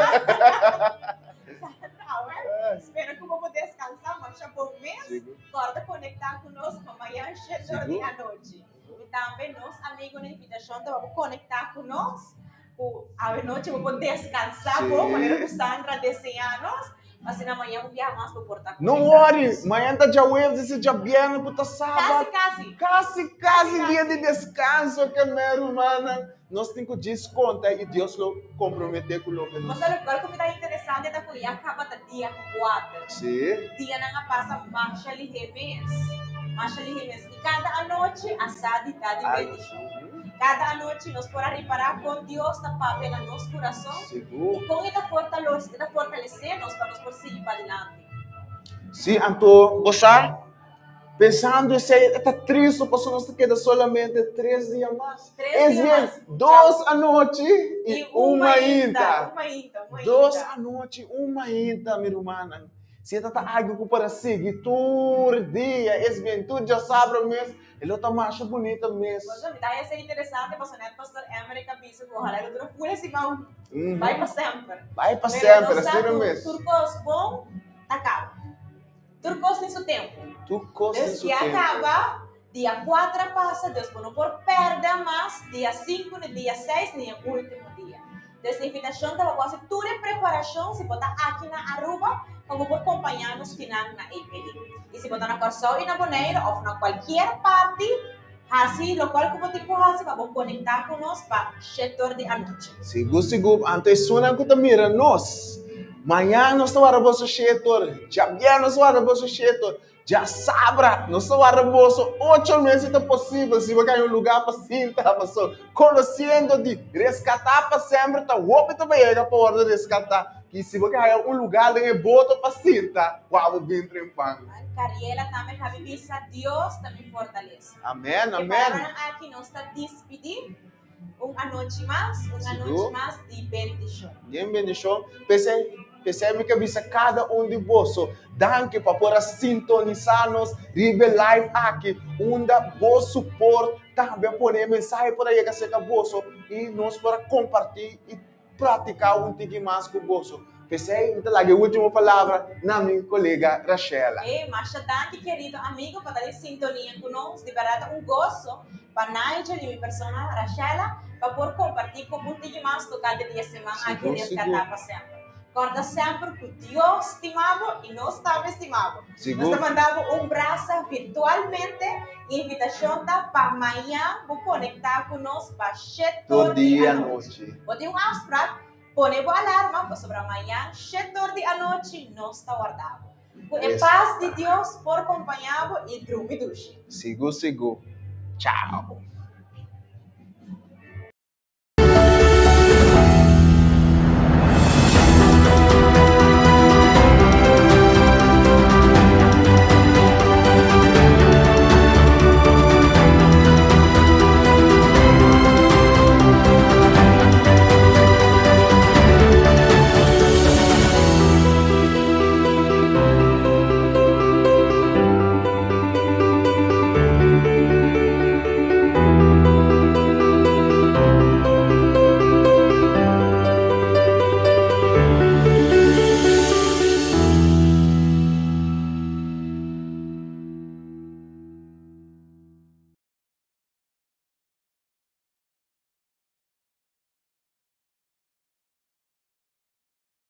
Sandra, awel, spero cu bo por descansa masha bon mes. Sigur. Kòrda konektá ku nos pa mañan shete or di Sigur. anochi. I tambe nos amigonan invitashon ta pa bo konektá ku nos ku awenochi bo por deskansá bo manera ku Sí. Sandra a deseñá nos, pa asina mañan un biaha mas bo por ta No konektá ku worry, nos. mañan ta djaweves, disi djabièrnè ku ta Kasi, sabat. kasi. Kasi, Kasi, kasi dia kasi. di deskanso ke mi rumannan. Nos tin ku djis konta i Dios lo komprometé ku loke nos. Bo sa lokual ku mi ta interesante ta ku ya kaba ta dia kuater. Sí. Dianan a pasa masha lihé mes. Masha lihé mes. I kada anochi a sa di ta di bendishon. Kada anochi nos por a ripará kon Dios ta papia na nos kurason Sigur. i kon e ta fortalo e ta fortalesé nos pa nos por sigui padilanti. Sí, anto bo sa, Pensando esei e ta tristu pasobra nos ta keda solamente tres dia mas. Tres Es dia bien, mas. dos Chau. anochi i I un un mainta, mainta. un mainta, un Dos mainta. anochi, un mainta, mi rumannan. Si e ta ta algu ku por a sigui tur dia, es bien, tur djasabra mes, e lo ta masha bunita mes. Pastor, mi ta haya esei interesante pasobra net Pastor Emerick a bisa ku ojalá e lo dura full e siman, bai pa semper. Bai pa Pero semper, nos sa asina ku mes. tur kos bon ta kaba. Tur kos tin su tempu. Tur kos tin Dus su ya tempu. kaba, dia kuater a pasa, dus bo no por pèrdè mas dia sinku ni dia seis ni e último dia. Dus e invitashon ta pa bo hasi tur e preparashon si bo ta aki na Aruba pa bo por kompañá nos kinan na APE. I si bo ta na Kòrsou i na Boneiru òf na kualkier parti, hasi lokual ku bo tin ku hasi pa bo konektá ku nos pa shetor di anochi. Sigur sigur, anto esunnan ku ta mira nos, mañan nos ta warda boso shetor, djabièrnè nos ta warda boso shetor, djasabra nos ta warda boso ocho mes si ta posibel, si bo ka un lugá pa sinta, paso konosiendo di reskatá pa semper ta hopi ta bayega pa wòrdu reskatá. Ki si bo ke haya un lugar den e boto pa sinta, wou bo bin trempan. Cariela tambe habi bisa Dios ta mi fortalesa. Amen, E amen. palabranan aki nos ta dispidi un anochi mas, un anochi Sigur. mas di bendishon. Bien bendishon. P'esei, p'esei mi ke bisa kada un di boso, danki pa por a sintonisá nos riba e live aki, unda bo support tambe a pone e mensahe por a yega serka boso i nos por a kompartí i Practica un tiki mas cu boso. P'esey mi ta laga e ultimo palabra na mi colega Rachela. Ey, masha danki kerido amigo pa ta den sintonia cu nos. Di berdad ta un goso pa Nigel y mi persona Rachela pa por comparti cu bo un tiki mas tocante di e siman aki Sigur, Rescatá sigur. pa Semper. Corda semper cu Dios stima bo y nos tambe stima bo. Nos Sigur. ta manda bo un brasa virtualmente. Invitacion ta pa mañan bo conecta cu nos pa shet Tur or di di anochi. anochi. Bo tin un afspraak? Pone bo alarma pasobra mañan shet or di anochi nos ta warda bo. Cu e pas di Dios por compaña bo y drumi dushi. Sigur sigur. Chao.